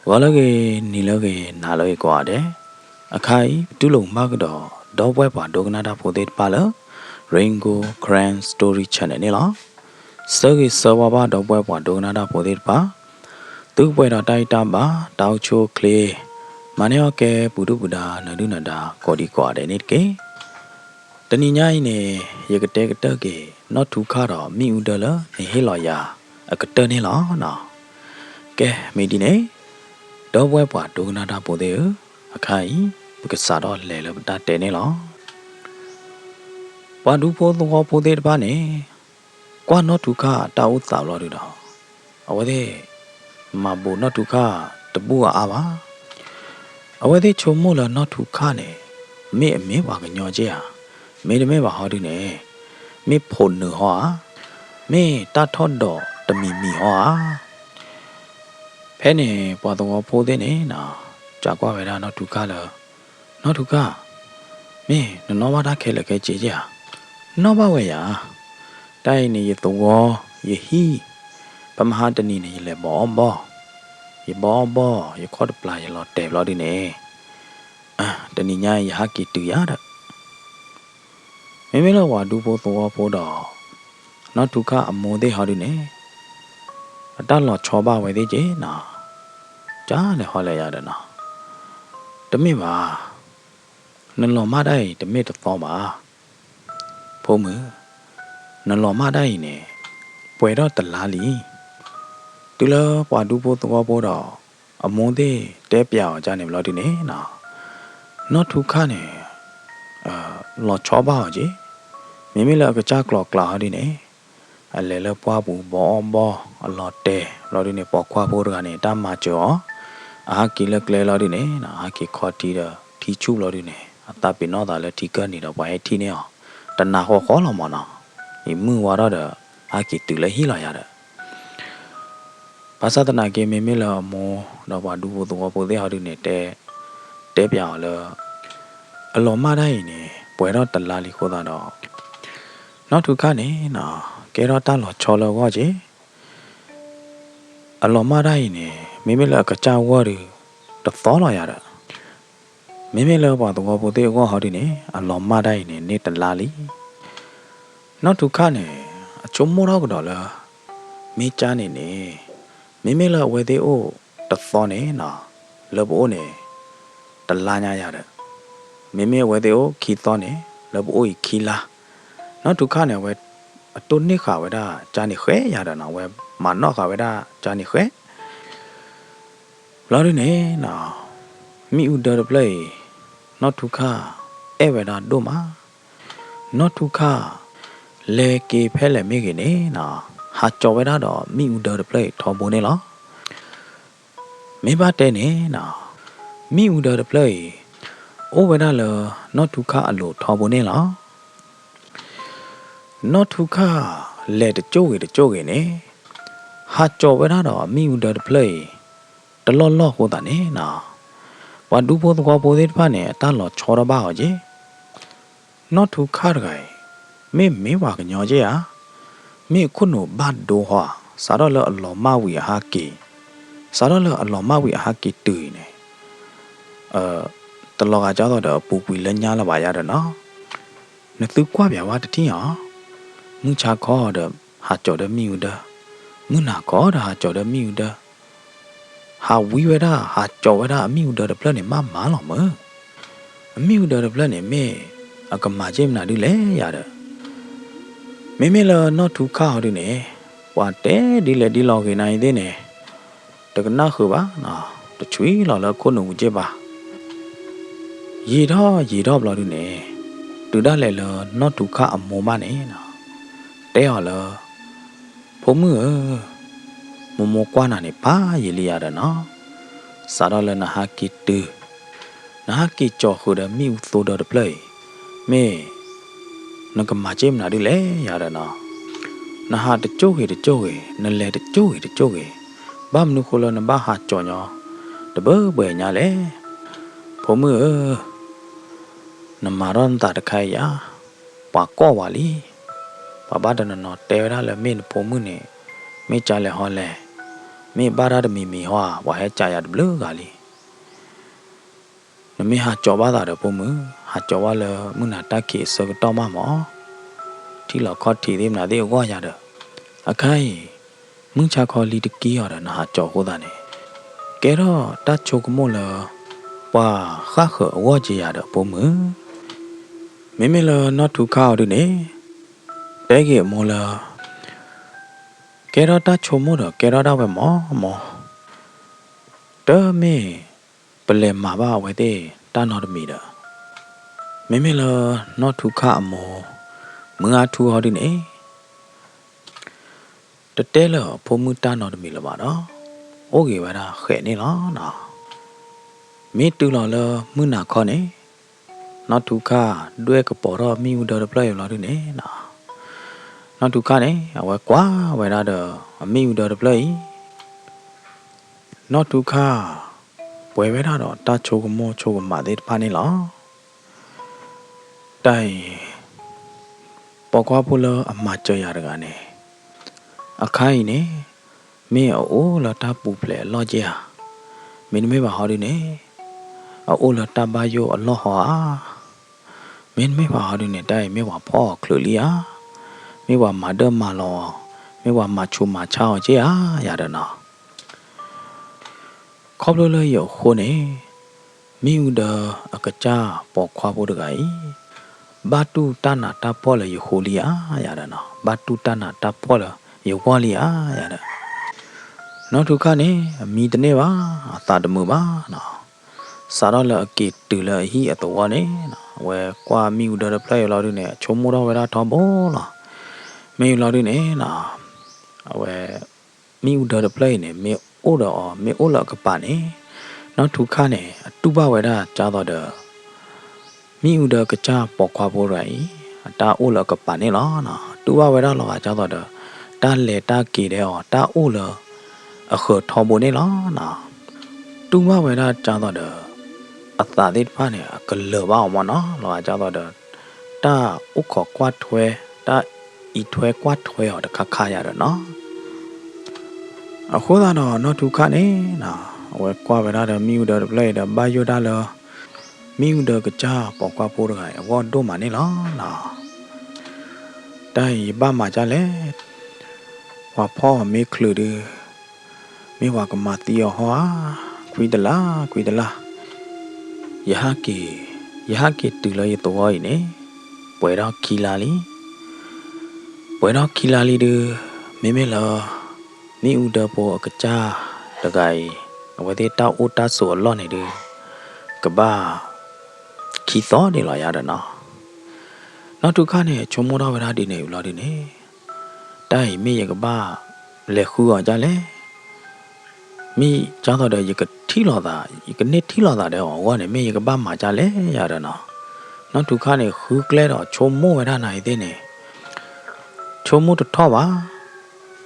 ဂီၤလၢအဂ့ၤ, နံၤလၢအဂ့ၤ, နၤလၢအဂ့ၤကိးဂၤဒဲး, အခါအံၤ ပတူၢ်လိာ်မုာ်ဘၣ်ကဒီး ဒီပုၢ်ဝဲၢ်ပှၤဒိကနၣ်တၢ်ဖိသ့ၣ်တဖၣ်လၢ Rain Gold Karen Story Channel န့ၣ်လီၤ. ဆၢဂ့ၤဆၢဝါဘၣ်ဒီပုၢ်ဝဲၢ်ပှၤဒိကနၣ်တၢ်ဖိသ့ၣ်တဖၣ်, သုကပှဲၤဒီးတၢ်အံၣ်တၢ်ဘါ, တၢ်အိၣ်ဆူၣ်အိၣ်ချ့, မၤန့ၢ်အီၣ်ကဲ ပူၤဒုၣ်ပူၤဒါ နၢၤဒုၣ်နၢၤဒါ ကိးဒံကိးဂၤဒဲးန့ၣ်တက့ၢ်. တနံၤညါအံၤန့ၣ် ယကတဲကတၢၢ်က့ၤ နီၢ်ထူခၣ်ဒီးမ့ၣ်အူဒၢလၢနဟ့ၣ်လီၤယၤအကတၢၢ်န့ၣ်လီၤ. ကဲ မ့ၢ်ဒ်န့ၣ် ဒီပုၢ်ဝဲၢ်ပှၤဒိကနၣ်တၢ်ဖိသ့ၣ်ဧၢ, အခါအံၤ ပကစးထီၣ်လဲၤလၢပတၢ်တဲန့ၣ်လီၤ. ပှၤဒူဖိသဝီဖိသ့ၣ်တဖၣ်န့ၣ် ကွၢ်နီၢ်ထူခၣ်တၢ်အိၣ်သးဘျီဒုဒီး အဝဲသ့ၣ် မၤဘူးနီၢ်ထူခၣ်တဘူၣ်အါအါဘၣ်. အဝဲသ့ၣ်ဆိကမိၣ်လၢနီၢ်ထူခၣ်န့ၣ် မ့ၢ်အမ့ၢ်ပှၤကညီက့ၢ်ဧါ, မ့တမ့ၢ်ဘၣ်ဟီဒုန့ၣ် မ့ၢ်ဖိနုာ်ဟီဧါ, မ့ၢ်တၢ်ထီၣ်ဒီးတမံၤမံၤဟီဧါ. ဖဲန့ၣ် ပှၤသဝီဖိသ့ၣ်န့ၣ် စံးကွၢ်ဝဲဒၣ်နီၢ်ထူခၣ်လၢ နီၢ်ထူခၣ်, မ့ၢ်နနီၣ်ဘၣ်တၢ်ခဲလၢာ်ခဲဆ့ဧါ. နီၣ်ဘၣ်ဝဲယၤ, တၢ်အံၤန့ၣ် ယသဝီ, ယဟံၣ်, ပမဟါတနံၤန့ၣ် ယလဲၤဘီအီၣ်ဘီၣ်, ယဘီအီၣ်ဘီၣ် ယခီၣ်တပျၢ် ယလီၤတဲာ်ဘျီဒုန့ၣ်, တနံၤညါအံၤယဟးက့ၤတုၤယၤဒီး မ့မ့ၢ်လၢပှၤဒူဖိသဝီဖိဒီး နီၢ်ထူခၣ်အမိၢ်သ့ၣ်ဟီဒုန့ၣ် အတၢ်လီၤဆီဘၣ်ဝဲသ့ၣ်က့နီၤ, ကလဲၤဟီလဲၤယၤဒီးနီၤ, တမ့ၢ်ဘၣ်, နလီၤမၢ်တၢ်အံၤတမ့ၢ်တသီဘၣ်, ဖိမုၣ်, နလီၤမၢ်တၢ်အံၤန့ၣ် ပှဲၤထီၣ်တလါလံ. တုၤလၢပှၤဒူဖိသဝီဖိဒီး အမိၢ်သ့ၣ်တဲပျးအီၤဒ်န့ၣ်ဘျီဒုန့ၣ်နီၤ, နီၢ်ထူခၣ်န့ၣ် လီၤဆီဘၣ်အီၤက့ၤ, မ့မ့ၢ်လၢအကစၢ်ကျီၤကျါဟီဒုန့ၣ် အလဲၤလၢပှၢ်ပူၤဘီအီၣ်ဘီၣ် အလီၤတဲာ်ဘျီဒုန့ၣ် ပိာ်ခွါဖိတဂၤန့ၣ် တၢ်မၤစၢၤအီၤ, အဟးက့ၤလၢကျဲလီၤဒုန့ၣ် ဟးက့ၤခီထံဒီး ထံဆူၣ်ဘျီဒုန့ၣ် အသးပ့ၤနီၣ်သးလၢထံကၢၢ်နံၤဒီး ပှၤဟဲထံၣ်န့ၢ်အီၤ တနၤဃီဃီလီၤမၢ်နီၤ, အံၤမုၢ်ဝါထီၣ်ဒီး ဟးက့ၤတုၤလၢဟံၣ်လီၤယၤဒီး ဘၣ်ဆၣ်သနာ်က့ မ့မ့ၢ်လၢအမိၢ်ဒီးပှၤဒူဖိသဝီဖိသ့ၣ်ဟီဒုန့ၣ် တဲပျးအီၤလၢ အလီၤမၢ်တၢ်အံၤန့ၣ် ပှဲၤထီၣ်တလါလံအဃိသတးဒီး နီၢ်ထူခၣ်န့ၣ်နီၤ ကဲထီၣ်တၢ်လီၤဆီလၢအဂီၢ်က့ၤ, အလီၤမၢ်တၢ်အံၤန့ၣ် မ့မ့ၢ်လၢအကစၢ်အဂီၢ်ဒီး တသီလီၤယၤဒီး မ့မ့ၢ်လၢပှၤသဝီဖိသ့ၣ်အဂီၢ်ဟီဒုန့ၣ် အလီၤမၢ်တၢ်အံၤန့ၣ် န့ၢ်တလါလံ. နီၢ်ထူခၣ်န့ၣ် အဆိကမိၣ်ထီၣ်ကဒီးလၢ မ့ၢ်ကၢ်န့ၣ်န့ၣ် မ့မ့ၢ်လၢအဝဲသ့ၣ်အိၣ်တသီန့ၣ်နီၤ လၢပအိၣ်န့ၣ် တလါညါယၤဒီး မ့မ့ၢ်အဝဲသ့ၣ်အိၣ်ခံသီန့ၣ် လၢပအိၣ်အံၤခံလါ, နီၢ်ထူခၣ်န့ၣ် အဝဲ အတိၢ်နီၣ်ဃာ်ဝဲဒၣ်ကၢ်န့ၣ်ဃဲယၤဒီးနီၤ အဝဲမၤနီၣ်ဃာ်ဝဲဒၣ်ကၢ်န့ၣ်ဃဲ ဘျီဒုန့ၣ်နီၤ မ့ၣ်အူဒၢတဖျၢၣ်အံၤ နီၢ်ထူခၣ် အဲၣ်ဝဲဒၣ်ဒိၣ်မး, နီၢ်ထူခၣ် လဲၤက့ၤဖဲလဲၣ်မ့ၢ်ဂ့ၤန့ၣ်နီၤ ဟးကၠီၤဝဲဒၣ်ဒီးမ့ၣ်အူဒၢတဖျၢၣ်အံၤထီဘိန့ၣ်လီၤ. မ့ၢ်ဘၣ်တဲန့ၣ်နီၤ မ့ၣ်အူဒၢတဖျၢၣ်အံၤ အိၣ်ဝဲဒၣ်လၢနီၢ်ထူခၣ်အလိၤထီဘိန့ၣ်လီၤ. နီၢ်ထူခၣ် လဲၤတကၠိၣ်ဂ့ၤတကၠိၣ်ဂ့ၤန့ၣ် ဟးကၠီၤဝဲဒၣ်ဒီးမ့ၣ်အူဒၢတဖျၢၣ်အံၤ တလီၢ်လီၢ်အဃိသတးန့ၣ်နီၤ ပှၤဒူဖိသဝီဖိသ့ၣ်တဖၣ်န့ၣ် အတၢ်လီၤဆီထီၣ်ဘၣ်အီၤက့ၤ နီၢ်ထူခၣ်တဂၤအံၤ မ့ၢ်မ့ၢ်ပှၤကညီက့ၢ်ဧါ, မ့ၢ်အခိၣ်နူာ်ဘၣ်ဒိဟီဧါ, စးထီၣ်လၢအလီၤမၢ်ဝံၤအဟးက့ၤ, စးထီၣ်လၢအလီၤမၢ်ဝံၤအဟးက့ၤတုၤအံၤန့ၣ် တလီၤဂာ်ကၢ်သိးဒီးအပူၤကွံာ်လၢညါလၢၤဘၣ်ယၤဒီးနီၤ, နသုကွၢ်ပၠးဝဲတထံၣ်အီၤ, မုၢ်ဆါခီဒီးဟးကၠီၤဒီးမ့ၣ်အူဒၢ, မုၢ်နၤခီဒီးဟးကၠီၤဒီးမ့ၣ်အူဒၢ ဟးဝံဝဲဒၣ် ဟးကၠီၤဝဲဒၣ်အမ့ၣ်အူဒၢတဖျၢၣ်န့ၣ် မးမးလီၤမၢ်. အမ့ၣ်အူဒၢတဖျၢၣ်န့ၣ် မ့ၢ်အကမၤက့ၢ်မနုၤဒုလဲၣ်ယၤဒီး, မ့မ့ၢ်လၢနီၢ်ထူခၣ်ဟီဒုန့ၣ် ပှၤတဲဒ်လဲၣ်ဒ်လဲၣ်ဂ့ၤနၤအံၤသ့ၣ်န့ၣ် တကနၣ်ဃုာ်ဘၣ်, တဆွံလီၤလၢအခိၣ်နူာ်ပူၤက့ၢ်ဘၣ်. ယံာ်ထီၣ်ယံာ်ထီၣ်ဘျီဒုန့ၣ် တုၤဒၣ်လဲာ်လၢနီၢ်ထူခၣ်အမိၢ်ဘၣ်န့ၣ် တဲအီၤလၢ ဖိမုၣ်ဧၢ, မိၢ်မိၢ်ကွၢ်နၤန့ၣ် ဖးယံာ်လံယၤဒီးနီၤ, စးထီၣ်လၢနဟးက့ၤတုၤ, နဟးက့ၤကၠီၤဃုာ်ဒီးမ့ၣ်အူသိဒၢတဖျၢၣ်အံၤ, မ့ၢ် နကမၤက့ၢ်မနုၤဒုလဲၣ်ယၤဒီးနီၤ, နဟးတကၠိၣ်ဂ့ၤတကၠိၣ်ဂ့ၤ, နလဲၤတကၠိၣ်ဂ့ၤတကၠိၣ်ဂ့ၤ, ဘၣ်မနုၤဃိလၢနဘၣ်ဟးကၠီၤညီ တဘၢဘှဲညါလဲၣ်. ဖိမုၣ်ဧၢ, နမၤထီၣ်နသးတခါအံၤဧါ, ပှၤကိးဝဲလံ, ပှၤဘၣ်တနီၤနီၤတဲဝဲဒၣ်လၢမ့ၢ်နဖိမုၣ်န့ၣ် မ့ၢ်ကၢ်လဲၣ်ဟီလဲၣ် မ့ၢ်ဘၣ်တၢ်တမံၤမံၤဟီဧါ, ပှၤဟဲကးယၤတဘျုးဂၤလံ. နမ့ၢ်ဟးကၠီၤဘၣ်သးဒီးဖိမုၣ်, ဟးကၠီၤဘၣ်လၢမုၢ်နၤတၢ်ခံးအဆၢကတီၢ်မးမး, ထံလီၤခီၣ်ထံးသ့ၣ်မနုၤသ့ၣ်အဂီၢ်ယၤဒီး, အခါအံၤ မုၢ်ဆါခီလံတက့ၢ်အီၤဒီး နဟးကၠီၤအဃိသတးန့ၣ်, ကဲထီၣ်တၢ်ဆိကမိၣ်လၢ ပှၤဃၣ်ဃၢၤအဂီၢ်က့ၤယၤဒီးဖိမုၣ်. မ့မ့ၢ်လၢနီၢ်ထူခါအီၤဒုန့ၣ်, တဲက့ၤအမိၢ်လၢ ကဲထီၣ်တၢ်ဆိကမိၣ်ဒီးကဲထီၣ်ဒၣ်ဝဲမးမး, တမ့ၢ်ပလဲၤမၤဘၣ်အဝဲသ့ၣ်တၢ်နီတမံၤဒီး, မ့မ့ၢ်လၢနီၢ်ထူခါအမိၢ် မုၢ်အါထူအီၤဒုန့ၣ် တတဲလၢၤအဖိမုၣ်တၢ်နီတမံၤလၢၤဘၣ်ဒီး, အိၣ်ဂ့ၤဝဲဒၣ်ဃဲးန့ၣ်လီၤနီၤ. မ့ၢ်တုၤလီၤလၢမုၢ်နၤခီန့ၣ်, နီၢ်ထူခါဒွဲၣ်ကပီၤထီၣ်မ့ၣ်အူဒၢတဖျၢၣ်အံၤလီၤဒုန့ၣ်နီၤ, နီၢ်ထူခါန့ၣ် အဝဲကွၢ်ဝဲဒၣ်ဒီးအမ့ၣ်အူဒၢတဖျၢၣ်အံၤ, နီၢ်ထူခါ ပှဲၤဝဲဒၣ်ဒီးတၢ်ဆိကမိၣ်ဆိကမးသ့ၣ်တဖၣ်န့ၣ်လီၤ. တၢ်အံၤ ပိာ်ခွါဖိလၢအမၤစၢၤယၤတဂၤန့ၣ်, အခါအံၤန့ၣ် မ့ၢ်အအိၣ်လၢတၢ်ပူၤဖျဲးအလီၢ်က့ဧါ, မ့တမ့ၢ်ဘၣ်ဟီဒုန့ၣ် အအိၣ်လၢတၢ်ဘၣ်ယိၣ်အလီၢ်ဟီဧါ, မ့တမ့ၢ်ဘၣ်ဟီဒုန့ၣ် တၢ်အံၤမ့ၢ်ပှၤဖီၣ်အီၤချုးလံဧါ, မ့ၢ်ပှၤမၤဒၢၣ်မၤလီၤအီၤ, မ့ၢ်ပှၤမၤဆူးမၤဆါအီၤက့ဧါ ယၤဒီးနီၤ. ခီဖျိလၢယအိၣ်ဃိန့ၣ်, မ့ၣ်အူဒၢအကစၢ်ပိာ်ခွါဖိတဂၤအံၤ, ဘၣ်တူၢ်တၢ်နးတၢ်ဖှီၣ်လၢယဃိလံဧါ ယၤဒီးနီၤ, ဘၣ်တူၢ်တၢ်နးတၢ်ဖှီၣ်လၢယဂီၢ်လံဧါ ယၤဒီး, နီၢ်ထူခါန့ၣ် အမံတန့ၢ်ဘၣ်, အသးတမုာ်ဘၣ်နီၤ. စးထီၣ်လၢအက့ၤတုၤလၢအဟံၣ်အသဝီန့ၣ်, အဝဲကွၢ်မ့ၣ်အူဒၢတဖျၢၣ်အံၤလီၤဒုန့ၣ် အဆိကမိၣ်ထီၣ်ဝဲဒၣ်ထီဘိလီၤ. မ့ၢ်အံၤလီၤဒုန့ၣ်နီၤ, အဝဲ မ့ၣ်အူဒၢတဖျၢၣ်အံၤန့ၣ် မ့ၢ်အိၣ်ဒီးအီၤ မ့ၢ်အိၣ်လၢအကပၤန့ၣ်, နီၢ်ထူခါန့ၣ် အတူၢ်ဘၣ်ဝဲဒၣ်ကသိးဒီး မ့ၣ်အူဒၢကစၢ်ပိာ်ခွါဖိတဂၤအံၤ အတၢ်အိၣ်လၢအကပၤန့ၣ်လီၤ. တူၢ်ဘၣ်ဝဲဒၣ်လီၤဂာ်ကသိးဒီး တၢ်လဲၤတၢ်က့ၤဒဲးအီၤ တၢ်အိၣ်လၢအဃၢၤထီဘိန့ၣ်လီၤ. တူၢ်ဘၣ်ဝဲဒၣ်ကသိးဒီး အသးသ့ၣ်တဖၣ်န့ၣ် အကလၢၤဘၣ်အီၤမ့ၢ်နီၤ, လီၤဂာ်ကသိးဒီး တၢ်အိၣ်ခိးကွၢ်ထွဲ, တၢ်အံးထွဲကွၢ်ထွဲအီၤတခါခါယၤဒီးနီၤ. အဃိသတးဒီးနီၢ်ထူခါန့ၣ်နီၤ, အဝဲကွၢ်ဝဲဒၣ်ဒီးမ့ၣ်အူဒၢတဖျၢၣ်အံၤဒီး ဘၣ်ယိၣ်ဒၣ်လၢ မ့ၣ်အူဒၢကစၢ်ပိာ်ခွါဖိတဂၤအံၤအဂီၢ်ဒိၣ်မးန့ၣ်လီၤနီၤ. တၢ်အံၤယဘၣ်မၤဒ်လဲၣ်, ပှၤဖီၣ်အီၤမ့ၢ်ချုးဒု မ့ၢ်ပှၤကမၤသံအီၤဟီဧါ, ခွံတလါ, ခွံတလါ, ယဟးက့ၤ, ယဟးက့ၤတုၤလၢယသဝီအံၤန့ၣ်, ပှဲၤထီၣ်ခံလါလံ. ပှဲၤထီၣ်ခံလါလံဒု, မ့မ့ၢ်လၢ မ့ၣ်အူဒၢဖိအကစၢ်တဂၤအံၤ, အဝဲသ့ၣ်တၢ်အိၣ်တၢ်ဆိးအလီၢ်န့ၣ်ဒု, ကဘၣ် ခံသီန့ၣ်လီၤယၤဒီးနီၤ. နီၢ်ထူခါန့ၣ် ဆိကမိၣ်ထီၣ်ဝဲဒၣ်ဒ်န့ၣ်ဝံၤလီၤဒုန့ၣ်, တၢ်အံၤမ့ၢ်ယကဘၣ်လဲၤဃုအီၤဒ်လဲၣ်, မ့ၢ်ကသိးဒီးယကထံၣ်လိာ်သး, ယကန့ၢ်ထံၣ်လိာ်သးဒီးအီၤအဂီၢ်န့ၣ် မ့ၢ်ယကဘၣ်မၤဒ်လဲၣ်ယၤဒီးနီၤ. နီၢ်ထူခါန့ၣ် ဃုကျဲဒီးဆိကမိၣ်ဝဲဒၣ်နၤအံၤသ့ၣ်န့ၣ် ဆိကမိၣ်တထီၣ်ဘၣ်,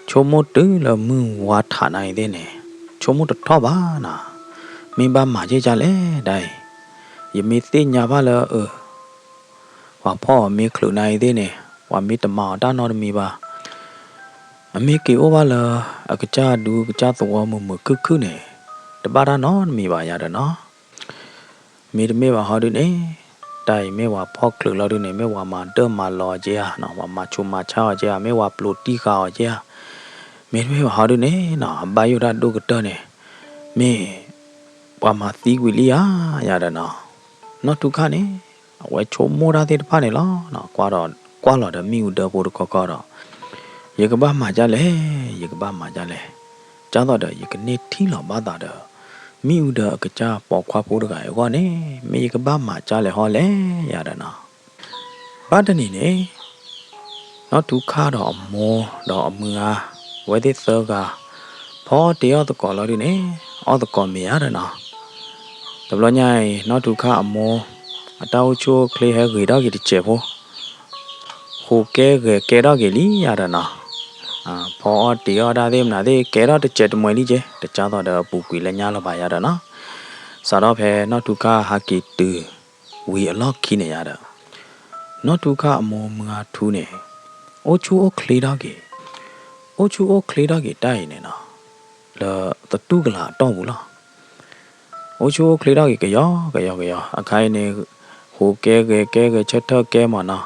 ဆိကမိၣ်တုၤလၢမုၢ်ဝါထးနၤအံၤသ့ၣ်န့ၣ်, ဆိကမိၣ်တထီၣ်ဘၣ်နီၤ, မ့ၢ်ဘၣ်မၤက့ၢ်ဒ်လဲၣ်ဒၣ်အံၤ, ယမ့ၢ်သ့ၣ်ညါဘၣ်လၢအ ပှၤဖီၣ်အီၤမ့ၢ်ချုးနၤအံၤသ့ၣ်န့ၣ်, ပှၤမ့ၢ်တမၤအီၤတၢ်နီတမံၤဘၣ်, အမ့ၢ်က့ၤအိၣ်ဘၣ်လၢ အကစၢ်ဒူကစၢ်သဝီမုာ်မုာ်ခုၣ်ခုၣ်န့ၣ်, တဘၣ်တၢ်နီတမံၤဘၣ်ယၤဒီးနီၤ. မ့တမ့ၢ်ဘၣ်ဟီဒုန့ၣ်, တၢ်အံၤမ့ၢ်ပှၤဖီၣ်ချုးလီၤဒုန့ၣ် မ့ၢ်ပှၤမၤဒၢၣ်မၤလီၤအီၤက့ဧါ, ပှၤမၤဆူးမၤဆါအီၤက့ဧါ, မ့ၢ်ပှၤပျိးတံၢ်ဃာ်အီၤက့ဧါ, မ့တမ့ၢ်ဘၣ်ဟီဒုန့ၣ်နီၤ အဘၣ်ယိၣ်တၢ်ဒိၣ်ကတၢၢ်န့ၣ်, မ့ၢ်ပှၤမၤသံကွံာ်လံဧါ, ယၤဒီးနီၤ. နီၢ်ထူခါန့ၣ် အဝဲဆိကမိၣ်တၢ်သ့ၣ်တဖၣ်န့ၣ်လီၤ. ကွၢ်ဒီး ကွၢ်လီၤဒီးမ့ၣ်အူဒၢဖိတခီခီဒီး, ယကဘၣ်မၤဒ်လဲၣ်, ယကဘၣ်မၤဒ်လဲၣ်, ဒ်သိးဒီးယကန့ၢ်ထံၣ်လီၤဘၣ်သးဒီး မ့ၣ်အူဒၢအကစၢ်ပိာ်ခွါဖိတဂၤအံၤအဂီၢ်န့ၣ်, မ့ၢ်ယကဘၣ်မၤဒ်လဲၣ်ဟီလဲၣ် ယၤဒီးနီၤ. ဘၣ်တနံၤန့ၣ် နီၢ်ထူခါဒီးအမိၢ်ဒီးအမုၢ်ဂၤ အဝဲသ့ၣ်သၢဂၤ ဖီအီၣ်တ့ၤအီၣ်သကိးလီၤဒုန့ၣ်, အီၣ်သကိးမ့ၤယၤဒီးနီၤ. တဘျီညါအံၤ နီၢ်ထူခါအမိၢ် အတၢ်အိၣ်ဆူၣ်အိၣ်ချ့ဟဲဂ့ၤထီၣ်က့ၤတစဲးဖိ, ဟူးကဲဂဲၤကဲထီၣ်က့ၤလံယၤဒီးနီၤ. ဖီအီၣ်တ့ၤအီၣ်တၢ်သ့ၣ်မနုၤသ့ၣ် ကဲထီၣ်တစဲးတမှဲၤလံက့, တကသိးဒီးအပူၤကွံာ်လၢညါလၢၤဘၣ်ယၤဒီးနီၤ. စးထီၣ်ဖဲနီၢ်ထူခါဟးက့ၤတုၤဝံၤအလီၢ်ခံန့ၣ်ယၤဒီး, နီၢ်ထူခါအမိၢ်မုၢ်ဂၤထူန့ၣ် အိၣ်ဆူၣ်အိၣ်ချ့ထီၣ်က့ၤ, အိၣ်ဆူၣ်အိၣ်ချ့ထီၣ်က့ၤတၢ်အံၤန့ၣ်နီၤ. ဒီးသတူၢ်ကလာ်အတီၢ်ပူၤလီၤ. အိၣ်ဆူၣ်အိၣ်ချ့ထီၣ်က့ၤကယီကယီကယီ အခါအံၤန့ၣ် ဟူးကဲဂဲၤကဲဂဲၤဆၢထၢၣ်ကဲမၢ်နီၤ,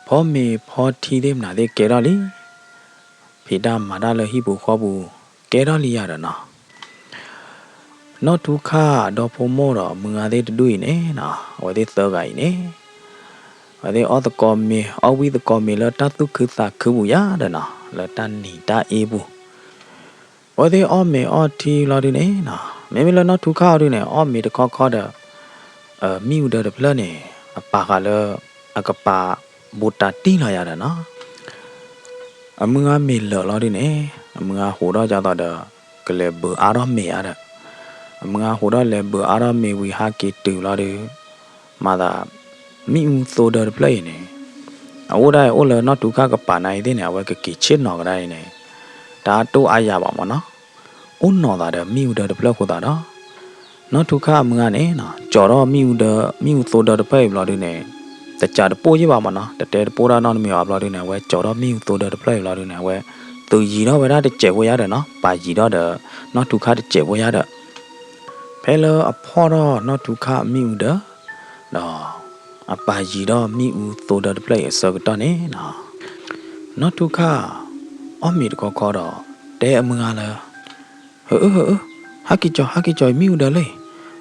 ဖီမ့ၤဖီထံသ့ၣ်မနုၤသ့ၣ်ကဲထီၣ်လံ, ဖံးတၢ်မၤတၢ်လၢဟံၣ်ပူၤဃီပူၤ ကဲထီၣ်လံယၤဒီးနီၤ. နီၢ်ထူခၣ်ဒီဖိမိၢ်ဒီးအမုၢ်ဂၤသ့ၣ်တဒူၣ်အံၤန့ၣ်နီၤ, အဝဲသ့ၣ်သၢဂၤအံၤန့ၣ် အဝဲသ့ၣ်အီၣ်သကိးမ့ၤ အီၣ်ဝံၣ်သကိးမ့ၤလၢတၢ်သူၣ်ခုသးခုပူၤယၤဒီးနီၤ, လၢတၢ်နံၤတၢ်အ့ပူၤ အဝဲသ့ၣ်အီၣ်မ့ၤအီၣ်ထံလီၤဒုန့ၣ်နီၤ, မ့မ့ၢ်လၢနီၢ်ထူခၣ်အီၤဒုန့ၣ် အီၣ်မ့ၤတခီခီဒီး မ့ၣ်အူဒၢတဖျၢၣ်န့ၣ် အပာ်ဃာ်လၢ အကပၤဘူးတးတံၢ်လီၤယၤဒီးနီၤ. အမုၢ်ဂၤမ့ၢ်လၢာ်လီၤဒုန့ၣ် အမုၢ်ဂၤဟူးထီၣ်ကၢ်သိးဒီး ကလဲၤဘုးအါထီၣ်မ့ၤဧါဒီး, အမုၢ်ဂၤဟူးထီၣ်လဲၤဘုးအါထီၣ်မ့ၤဝံၤဟးက့ၤတုၤလီၤဒု မၤသး မ့ၣ်အူသိဒၢတဖျၢၣ်အံၤန့ၣ် အအိၣ်ဒၣ်အံၤအိၣ်လၢနီၢ်ထူခၣ်ကပၤနၤအံၤသ့ၣ်န့ၣ် အဝဲကက့ၤဆ့ၣ်နီၤကဒါအံၤန့ၣ် တၢ်တိၢ်အါယၤဘၣ်မၢ်နီၤ. အိၣ်နီၢ်သးဒီးမ့ၣ်အူဒၢတဖျၢၣ်ဃိသးဒီး နီၢ်ထူခၣ်အမုၢ်ဂၤန့ၣ်နီၤ ကၠီၤထီၣ်မ့ၣ်အူဒၢ မ့ၣ်အူသိဒၢတဖျၢၣ်အံၤဘျီဒုန့ၣ် တကးတပိၢ်ယ့ၢ်ဘၣ်မၢ်နီၤ, တတဲတပိၢ်တၢ်နီတမံၤအီၤဘျီဒုန့ၣ် အဝဲကၠီၤထီၣ်မ့ၣ်အူသိဒၢတဖျၢၣ်အံၤဘျီဒုန့ၣ် အဝဲသုးယံၤထီၣ်ဝဲဒၣ်တစဲးဖိယၤဒီးနီၤ, ပာ်ယံၤထီၣ်ဒီး နီၢ်ထူခၣ်တစဲးဖိယၤဒီး ဖဲလၢအဖီၣ်ထီၣ်နီၢ်ထူခၣ်မ့ၣ်အူဒၢ ဒီး အပာ်ယံၤထီၣ်မ့ၣ်အူသိဒၢတဖျၢၣ်အံၤအဆၢကတီၢ်န့ၣ်နီၤ, နီၢ်ထူခၣ် အီၣ်မ့ၤတခီခီဒီး တဲအမုၢ်ဂၤလၢ ဟၢအၢ ဟၢအၢ, ဟးက့ၤကၠီၤ ဟးက့ၤကၠီၤယမ့ၣ်အူဒၢလံ,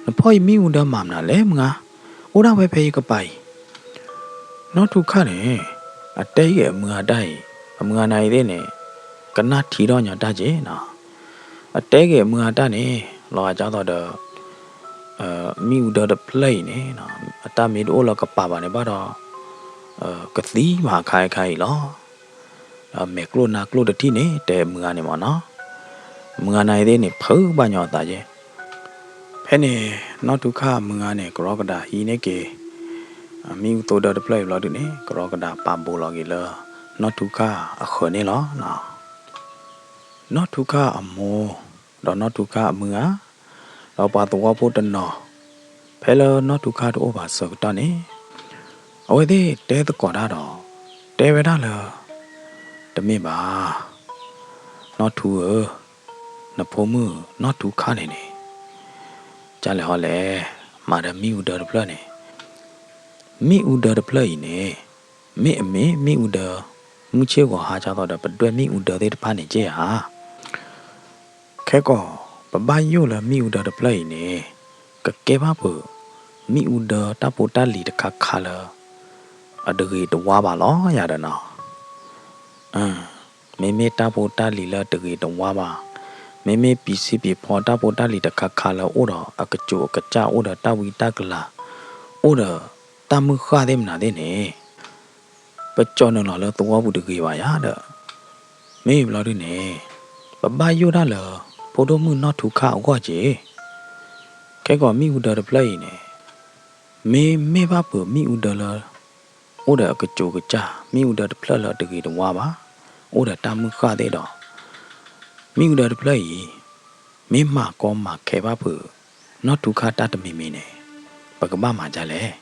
နဖီၣ်ယမ့ၣ်အူဒၢမၤမနုၤလဲၣ်မုၢ်ဂၤ, အိၣ်ဒၣ်ဝဲဖဲယကပၤအံၤ နီၢ်ထူခၣ်န့ၣ် အတဲဂ့ၤအမုၢ်ဂၤတၢ်အံၤ, အမုၢ်ဂၤနၤအံၤသ့ၣ်န့ၣ် ကနၣ်ထံထီၣ်ညီတၢ်က့ၤနီၤ, အတဲဂ့ၤအမုၢ်ဂၤတၢ်န့ၣ် လီၤဂာ်ကၢ်သိးဒီး မ့ၣ်အူဒၢတဖျၢၣ်အံၤန့ၣ် အတၢ်မ့ၢ်တအိၣ်လၢကပၤဘၣ်န့ၣ်ဘၣ်ဒီး ကသံမးခါခါအံၤလီၤ. ဒီးမဲာ်ကျိၣ်နါကျိၣ်တထံၣ်န့ၣ် တဲမုၢ်ဂၤန့ၣ်မၢ်နီၤ, မုၢ်ဂၤနၤအံၤသ့ၣ်န့ၣ် ဖုးဘၣ်ညီအသးက့ၤ ဖဲန့ၣ် နီၢ်ထူခၣ်အမုၢ်ဂၤန့ၣ် ကရီကဒးဟံးန့ၢ်က့ၤ မ့ၣ်အူသိဒၢတဖျၢၣ်အံၤဘျီဒုန့ၣ် ကရီကဒးပာ်ဘူးလီၤက့ၤလၢ နီၢ်ထူခၣ်အဃၢၤန့ၣ်လီၤ. နီၢ်ထူခၣ်အမိၢ် ဒီးနီၢ်ထူခၣ်အမုၢ်ဂၤ ဒီးပှၤသဝီဖိတနီၤ ဖဲလၢနီၢ်ထူခၣ်တအိၣ်ဘၣ်ဆၢကတီၢ်န့ၣ် အဝဲသ့ၣ်တဲသကိးတၢ်ဒီး တဲဝဲဒၣ်လၢ တမ့ၢ်ဘၣ် နီၢ်ထူဧၢ, နဖိမုၣ်နီၢ်ထူခၣ်န့ၣ်န့ၣ် ကၢ်လဲၣ်ဟီလဲၣ် မၤဒီးမ့ၣ်အူဒၢတဖျၢၣ်န့ၣ် မ့ၣ်အူဒၢတဖျၢၣ်အံၤန့ၣ် မ့ၢ်အမ့ၢ်မ့ၣ်အူဒၢ မုၢ်ဆ့ၣ်ဂီၤဟါကၢ်သိးဒီး ပဒွဲၣ်မ့ၣ်အူဒၢသ့ၣ်တဖၣ်န့ၣ်က့ဧါ. ခဲကီး ပဘၣ်ယိၣ်လၢမ့ၣ်အူဒၢတဖျၢၣ်အံၤန့ၣ် ကကဲဘၣ်ပှၤ မ့ၣ်အူဒၢတၢ်ဖိတၢ်လံၤတခါခါလၢ အတဂ့ၤတဝါဘၣ်လီၤယၤဒီးနီၤ. မ့မ့ၢ်တၢ်ဖိတၢ်လံၤလၢတဂ့ၤတဝါဘၣ်, မ့မ့ၢ်ပံၤစံးပံၤဖီတၢ်ဖိတၢ်လံၤတခါခါလၢအိၣ်ဒီးအကစူးအကစၢ် အိၣ်ဒီးတၢ်ဝံတၢ်ကလၤ, အိၣ်ဒီးတၢ်မုၢ်ဃၢ်သ့ၣ်မနုၤသ့ၣ်န့ၣ် ပကၠီၣ်နုာ်လီၤလၢသဝီပူၤတဂ့ၤဘၣ်ယၤဒီး မ့ၢ်ဘျီဒုန့ၣ် ပဘၣ်ယိၣ်ဒၣ်လၢ ဖိဒိၣ်မုၣ်နီၢ်ထူခၣ်အဂီၢ်က့ၤ. ခဲကီးမ့ၣ်အူဒၢတဖျၢၣ်အံၤန့ၣ် မ့မ့ၢ်ဘၣ်ပှၤမ့ၣ်အူဒၢလၢ အိၣ်ဒီးအကစူးကစၢ် မ့ၣ်အူဒၢတဖျၢၣ်လၢအတဂ့ၤတဝါဘၣ်, အိၣ်ဒီးတၢ်မုၢ်ဃၢ်သ့ၣ်ဒီး မ့ၣ်အူဒၢတဖျၢၣ်အံၤ မ့ၢ်မၤကီမၤခဲဘၣ်ပှၤ နီၢ်ထူခၣ်တၢ်တမံၤမံၤန့ၣ် ပကဘၣ်မၤဒ်လဲၣ်.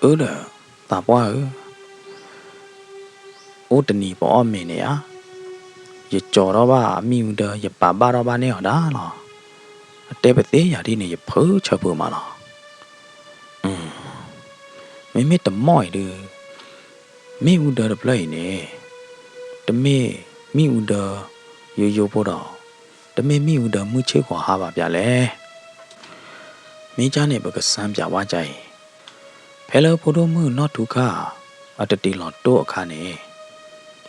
အၢဒီး သးပှၢ်ဧၢ, အိၣ်တနံၤပအီၣ်မ့ၤန့ၣ်ဧါ, ယကၠီၣ်ထီၣ်ဘၣ်အမ့ၣ်အူဒၢ ယပာ်ဘၣ်ထီၣ်ဘၣ်န့ၢ်အီၤဒၣ်လီၤ. အတဲပသ့ယၤဒ်န့ၣ် ယဖုးဆၢဖုးမးလီၤ. မ့မ့ၢ်တမီၢ်အံၤဒုး မ့ၣ်အူဒၢတဖျၢၣ်အံၤန့ၣ် တမ့ၢ်မ့ၣ်အူဒၢ ယိယိဖိဒီး တမ့ၢ်မ့ၣ်အူဒၢမုၢ်ဆ့ၣ်ဂီၤဟါဘၣ်ပၠးလဲၣ်. မ့ၢ်ကၢ်န့ၣ် ပကစၢ်ပၠးဝဲကၢ်အံၤ, ဖဲလၢဖိဒိၣ်မုၣ်နီၢ်ထူခၣ် အတတ့ၢ်လီၤတိၢ်အခါန့ၣ်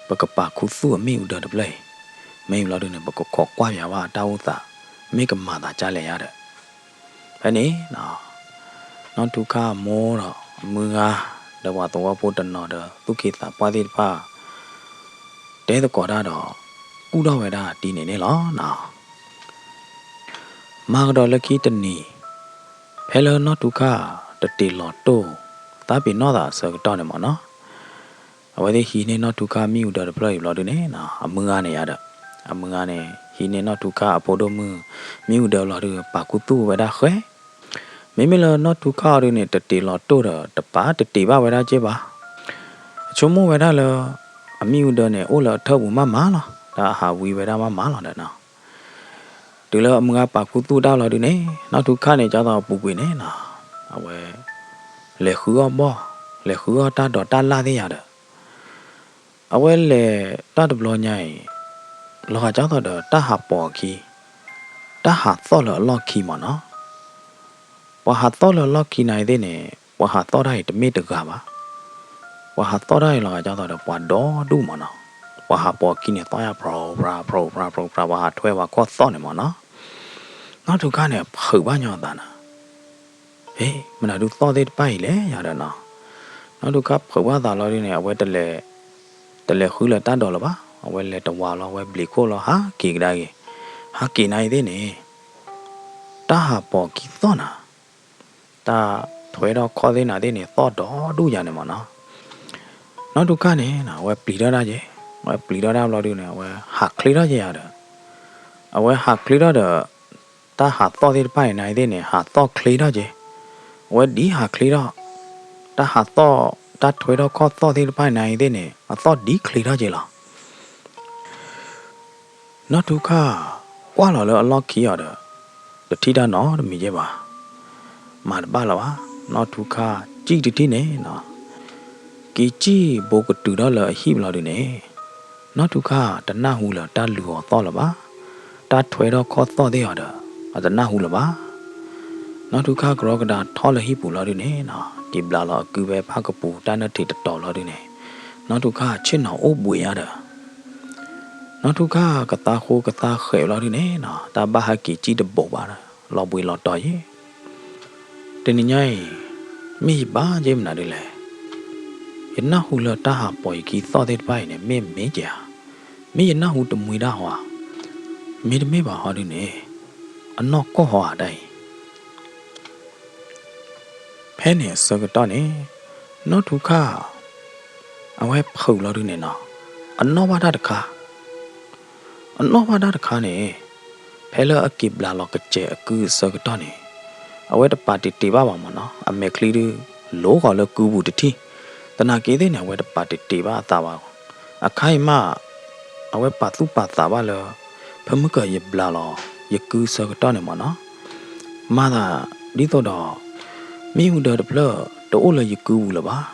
ပကပာ်ခူသူၣ်အမ့ၣ်အူဒၢတဖျၢၣ်အံၤ, မ့ၢ်ဘျီဒုန့ၣ် ပကခိးကွၢ်ပၠးဝဲအတၢ်အိၣ်သး မ့ၢ်ကမၤသးဒ်လဲၣ်ယါဒီး ဖဲန့ၣ် နီၢ်ထူခၣ်အမိၢ်ဒီးအမုၢ်ဂၤ ဒီးပှၤသဝီဖိတနီၤဒီး သူၣ်က့သးပှၢ်သ့ၣ်တဖၣ် တဲသကိးတၢ်ဒီး ကူၣ်ထီၣ်ဝဲဒၣ်ဒ်န့ၣ်န့ၣ်လီၤ. မၤကဒီးလၢခံတနံၤ ဖဲလၢနီၢ်ထူခၣ် တတ့ၢ်လီၤတိၢ် သးပ့ၤနီၣ်သးအဆၢကတီၢ်န့ၣ်မ့ၢ်နီၤ, အဝဲသ့ၣ်ဟံးန့ၢ်နီၢ်ထူခၣ်မ့ၣ်အူဒၢတဖျၢၣ်အံၤဘျီဒုန့ၣ် အမုၢ်ဂၤန့ၣ်ယါဒီး အမုၢ်ဂၤန့ၣ် ဟံးန့ၢ်နီၢ်ထူခၣ်အဖိဒိၣ်မုၣ် မ့ၣ်အူဒၢဘျီဒု ပာ်ခူသူၣ်ဝဲဒၣ်ဃဲ မ့မ့ၢ်လၢနီၢ်ထူခၣ်အီၤဒုန့ၣ် တတ့ၢ်လီၤတိၢ်ဒီး တပာ်တတ့ၢ်ဘၣ်ဝဲဒၣ်က့ဘၣ်. အဆိကမိၣ်ဝဲဒၣ်လၢ အမ့ၣ်အူဒၢန့ၣ် အိၣ်လၢအထၢၣ်ပူၤမးမးလီၤ. တၢ်ဟးဝံဝဲဒၣ်မးမးလီၤဒီးနီၤ. တုၤလၢအမုၢ်ဂၤပာ်ခူသူၣ်တၢ်လီၤဒုန့ၣ် နီၢ်ထူခါန့ၣ် ကၠီသီးအပူၤကွံာ်န့ၣ်နီၤ, အဝဲ လဲၤဃုအီၣ်ဘီၣ်, လဲၤဃုအီၣ်တၢ်ဒိးတၢ်လၣ်သ့ၣ်ယၤဒီး အဝဲလဲၤတၢ်တဘျီညါအံၤ လီၤဂာ်ကၠီသီးဒီးတၢ်ဟးပိာ်အခံ, တၢ်ဟးသီၣ်လၢအလီၢ်ခံမ့ၢ်နီၤ. ပှၤဟးသီၣ်လၢအလီၢ်ခံနၤအံၤသ့ၣ်န့ၣ် ပှၤဟးသီၣ်တၢ်အံၤတမ့ၢ်တဂၤဘၣ်. ပှၤဟးသီၣ်တၢ်အံၤလီၤဂာ်ကၠီသီးဒီးပှၤဒီဒူၣ်မ့ၢ်နီၤ. ပှၤဟးပိာ်အခံန့ၣ်သီၣ်ယၤ ဖြိးဖြြး ဖြိးဖြြး ဖြိးဖြြး ပှၤဟးထွဲပှၤခီၣ်သီၣ်န့ၣ်မ့ၢ်နီၤ. နီၢ်ထူခါန့ၣ် ဖုးဘၣ်ညီအသးနၤ ဟ့, မနုၤဒုးသီၣ်သ့ၣ်တဖၣ်အံၤလဲၣ်ယၤဒီးနီၤ. နီၢ်ထူခါဖုးဘၣ်သးလီၤဒုန့ၣ် အဝဲ တလဲၤဃုလၢတၢ်ဒိးလၢၤဘၣ်. အဝဲလဲၤတဝးလီၤ အဝဲဘျံးခိၣ်လီၤ ဟးက့ၤကဒါက့ၤ. ဟးက့ၤနၤအံၤသ့ၣ်န့ၣ် တၢ်ဟးပိာ်ခံသီၣ်နၤ, တၢ်ထွဲထီၣ်ခီၣ်သ့ၣ်နၤသ့ၣ်န့ၣ် သီၣ်ဒီဒူၣ်ယၤန့ၣ်မ့ၢ်နီၤ. နီၢ်ထူခါန့ၣ် အဝဲပျံၤထီၣ်တၢ်က့ၤ, အဝဲပျံၤထီၣ်တၢ်ဘျီဒုန့ၣ် အဝဲဟးချ့ထီၣ်က့ၤယၤဒီး အဝဲဟးချ့ထီၣ်ဒီး တၢ်ဟးသီၣ်သ့ၣ်တဖၣ်အံၤနၤအံၤသ့ၣ်န့ၣ် ဟးသီၣ်ချ့ထီၣ်က့ၤ. အဝဲဒ်ဟးချ့ထီၣ်, တၢ်ဟးသီၣ်, တၢ်ထွဲထီၣ်ခီၣ်သီၣ်သ့ၣ်တဖၣ်အံၤနၤအံၤသ့ၣ်န့ၣ် အသီၣ်ဒ်ချ့ထီၣ်က့ၤလီၤ. နီၢ်ထူခါ ကွၢ်လီၤလၢအလီၢ်ခံအီၤဒီး တထံၣ်တၢ်နီတမံၤက့ၤဘၣ်. မၤတဘၣ်လၢၤဘၣ်, နီၢ်ထူခါ စံၣ်တထံၣ်န့ၣ်နီၤ, က့ၤစံၣ်ဘိကတုၤထီၣ်လၢအဟံၣ်ဘျီဒုန့ၣ် နီၢ်ထူခါတနၢ်ဟူလၢတၢ်လုၢ်အီၤသီၣ်လၢၤဘၣ်, တၢ်ထွဲထီၣ်ခီၣ်သီၣ်သ့ၣ်အီၤဒီး အတနၢ်ဟူလၢၤဘၣ်. နီၢ်ထူခါကရီကဒါထီၣ်လၢဟံၣ်ပူၤလီၤဒုန့ၣ်နီၤ, က့ၤဘျးလီၤအကုဖဲဖၣ်ကပူၤတၢ်နၢထံးတတီၤလီၤဒုန့ၣ်, နီၢ်ထူခါဆ့ၣ်နီၤအိၣ်ဘှံးညါဒီး နီၢ်ထူခါကသးဃိကသးဃဲးလီၤဒုန့ၣ်နီၤ, တၢ်ဘၣ်ဟဲက့ၤစံၣ်တဘိးဘၣ်ဒီး လီၤဘှံးလီၤတီၤယဲၢ် တနံၤညါအံၤ မ့ၢ်ယဘၣ်က့ၤမနုၤဒ်လဲၣ်. ယနၢ်ဟူလၢတၢ်ဟးပိာ်ယခံသီၣ်သ့ၣ်တဖၣ်အံၤန့ၣ် မ့ၢ်မ့ၢ်က့ၤဧါ. မ့ၢ်ယနၢ်ဟူတမှံဒၣ်ဟီဧါ, မ့တမ့ၢ်ဘၣ်ဟီဒုန့ၣ် အနီၢ်ကီၢ်ဟီဧါတၢ်အံၤ. ဖဲန့ၣ်အဆၢကတီၢ်န့ၣ် နီၢ်ထူခါ အဝဲဖုးလီၤဒုန့ၣ်နီၤ, အနီၣ်ဘၣ်တၢ်တခါ အနီၣ်ဘၣ်တၢ်တခါန့ၣ် ဖဲလၢအက့ၤဘျးလီၤကစဲးအကုအဆၢကတီၢ်န့ၣ် အဝဲတပာ်တ့ၢ်တ့ၢ်ဘၣ်ဘၣ်မ့ၢ်နီၤ, အမဲာ်ချံဒု လိၤဃီၤလၢကုပူၤတထံၣ်, သနာ်က့သ့ၣ်န့ၣ် အဝဲတပာ်တ့ၢ်တ့ၢ်ဘၣ်အသးဘၣ်. အခါအံၤမး အဝဲပာ်သူၣ်ပာ်သးဘၣ်လၢ ဖဲမုၢ်ကယဘျးလီၤ ယကုဆၢကတီၢ်န့ၣ်မ့ၢ်နီၤ, မၤသးဒ်သိးဒီး မ့ၣ်အူဒၢတဖျၢၣ်တအိၣ်လၢယကုပူၤလၢၤဘၣ်.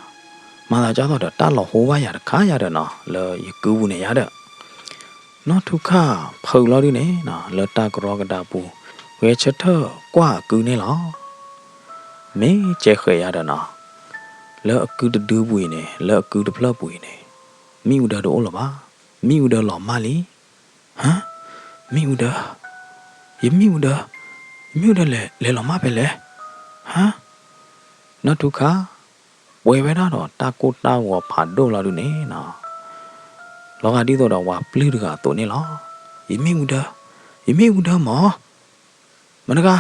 မၤသးဒ်သိးဒီးတၢ်လီၤဟိဘၣ်ယၤတခါယၤဒီးနီၤ လၢယကုပူၤန့ၣ်ယၤဒီး နီၢ်ထူခါဖုးလီၤဒုန့ၣ်နီၤ လၢတၢ်ကရီကဒါပူၤ ဂဲၤဆၢထၢၣ်ကွၢ်အကုန့ၣ်လီၤ. မ့ၢ်ကဲဃဲးယၤဒီးနီၤ လၢအကုတဒုပူၤအံၤန့ၣ် လၢအကုတဖျၢၣ်ပူၤအံၤန့ၣ် မ့ၣ်အူဒၢတအိၣ်လၢၤဘၣ်. မ့ၣ်အူဒၢလီၤမၢ်လံ. ဟါ, မ့ၣ်အူဒၢ, ယမ့ၣ်အူဒၢ, ယမ့ၣ်အူဒၢလဲၤလဲၤလီၤမၢ်ဖဲလဲၣ်. ဟါ, နီၢ်ထူခါ ပှဲၤဝဲဒၣ်ဒီးတၢ်ကိၢ်တၢ်ဂီၤဖးဒိၣ်လီၤဒုန့ၣ်နီၤ လီၤဂာ်ဒ်သိးဒီးဝၤပျုၢ်တဂၤအသိးန့ၣ်လီၤ. ယမ့ၣ်အူဒၢ, ယမ့ၣ်အူဒၢမၢ်, မတဂၤ,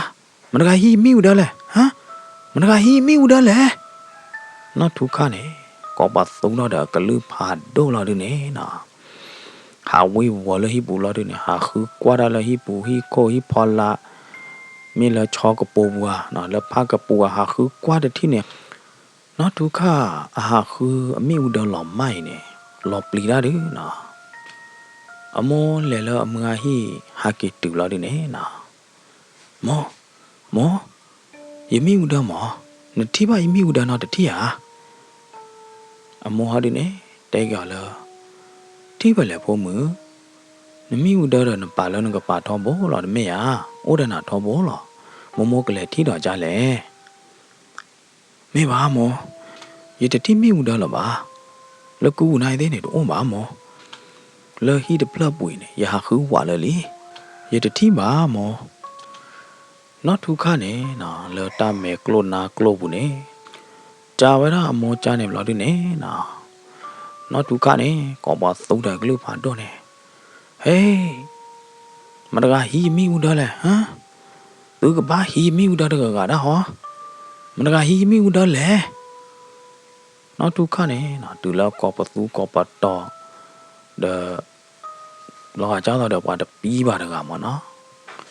မတဂၤဟံးယမ့ၣ်အူဒၢလဲၣ်. ဟါ, မတဂၤဟံးယမ့ၣ်အူဒၢလဲၣ်. နီၢ်ထူခါန့ၣ် ကိးပသူထီၣ်ဒီးအကလုၢ်ဖးဒိၣ်လီၤဒုန့ၣ်နီၤ ဟးဝ့ၤဝီၤလၢဟံၣ်ပူၤလီၤဒုန့ၣ် ဟးဃုကွၢ်တၢ်လၢဟံၣ်ပူၤဟံၣ်ခိၣ်ဟံၣ်ဖီလာ် မ့ၢ်လၢဆီကပိာ်ပူၤဧါ, လၢဖၣ်ကပူၤဧါ ဟးဃုကွၢ်တထံၣ်န့ၣ် နီၢ်ထူခါ အဟးဃုအမ့ၣ်အူဒၢလီၤမၢ်အံၤန့ၣ် လီၤပျံၤတၢ်ဒုနီၤ. အမိၢ်လဲၤလၢအမုၢ်ဂၤဟံၣ်ဟးက့ၤတုၤလီၤဒုန့ၣ်နီၤ မိၢ်, မိၢ်, ယမ့ၣ်အူဒၢမၢ်, နထံၣ်ဘၣ်ယမ့ၣ်အူဒၢနီတထံၣ်ဧါ. အမိၢ်ဟီဒုန့ၣ် တဲက့ၤအီၤလၢ ထံၣ်ဖဲလဲၣ်ဖိမုၣ်, နမ့ၣ်အူဒၢဒီးနပာ်လၢနကပၤထီဘိလီၤတမ့ၢ်ဧါ, အိၣ်ဒီးနၤထီဘိလီၤ, မိၢ်မိၢ်ကလဲၤထံၣ်ဒီးကလဲၣ်. မ့ၢ်ဘၣ်မိၢ်, ယတထံၣ်မ့ၣ်အူဒၢလၢၤဘၣ်. လၢကုပူၤနၤအံၤသ့ၣ်န့ၣ်တအိၣ်ဘၣ်မိၢ်, လၢဟံၣ်တဖျၢၣ်ပူၤအံၤန့ၣ် ယဟးဃုဝးလၢာ်လံ, ယတထံၣ်ဘၣ်မိၢ်. နီၢ်ထူခါန့ၣ်နီၤ လၢတၢ်မဲာ်ကျိၣ်နါကျိၣ်ပူၤန့ၣ် ကၢဝဲဒၣ်အမိၢ်ကၢန့ၣ်ဘျီဒုန့ၣ်နီၤ နီၢ်ထူခါန့ၣ် ကိးပသူဒီးကလုၢ်ဖးဒိၣ်န့ၣ် ဟဲ, မတဂၤဟံးယမ့ၣ်အူဒၢလဲၣ်, သုကဘၣ်ဟံးယမ့ၣ်အူဒၢတဂၤဂၤဒၣ်ဟီ, မတဂၤဟံးယမ့ၣ်အူဒၢလဲၣ်. နီၢ်ထူခါန့ၣ်နီၤ တုၤလၢကိးပသူကိးပတီၤ ဒီး လီၤဂာ်ကၢ်သိးဒီးပှၤတပံဘၣ်တဂၤမၢ်နီၤ,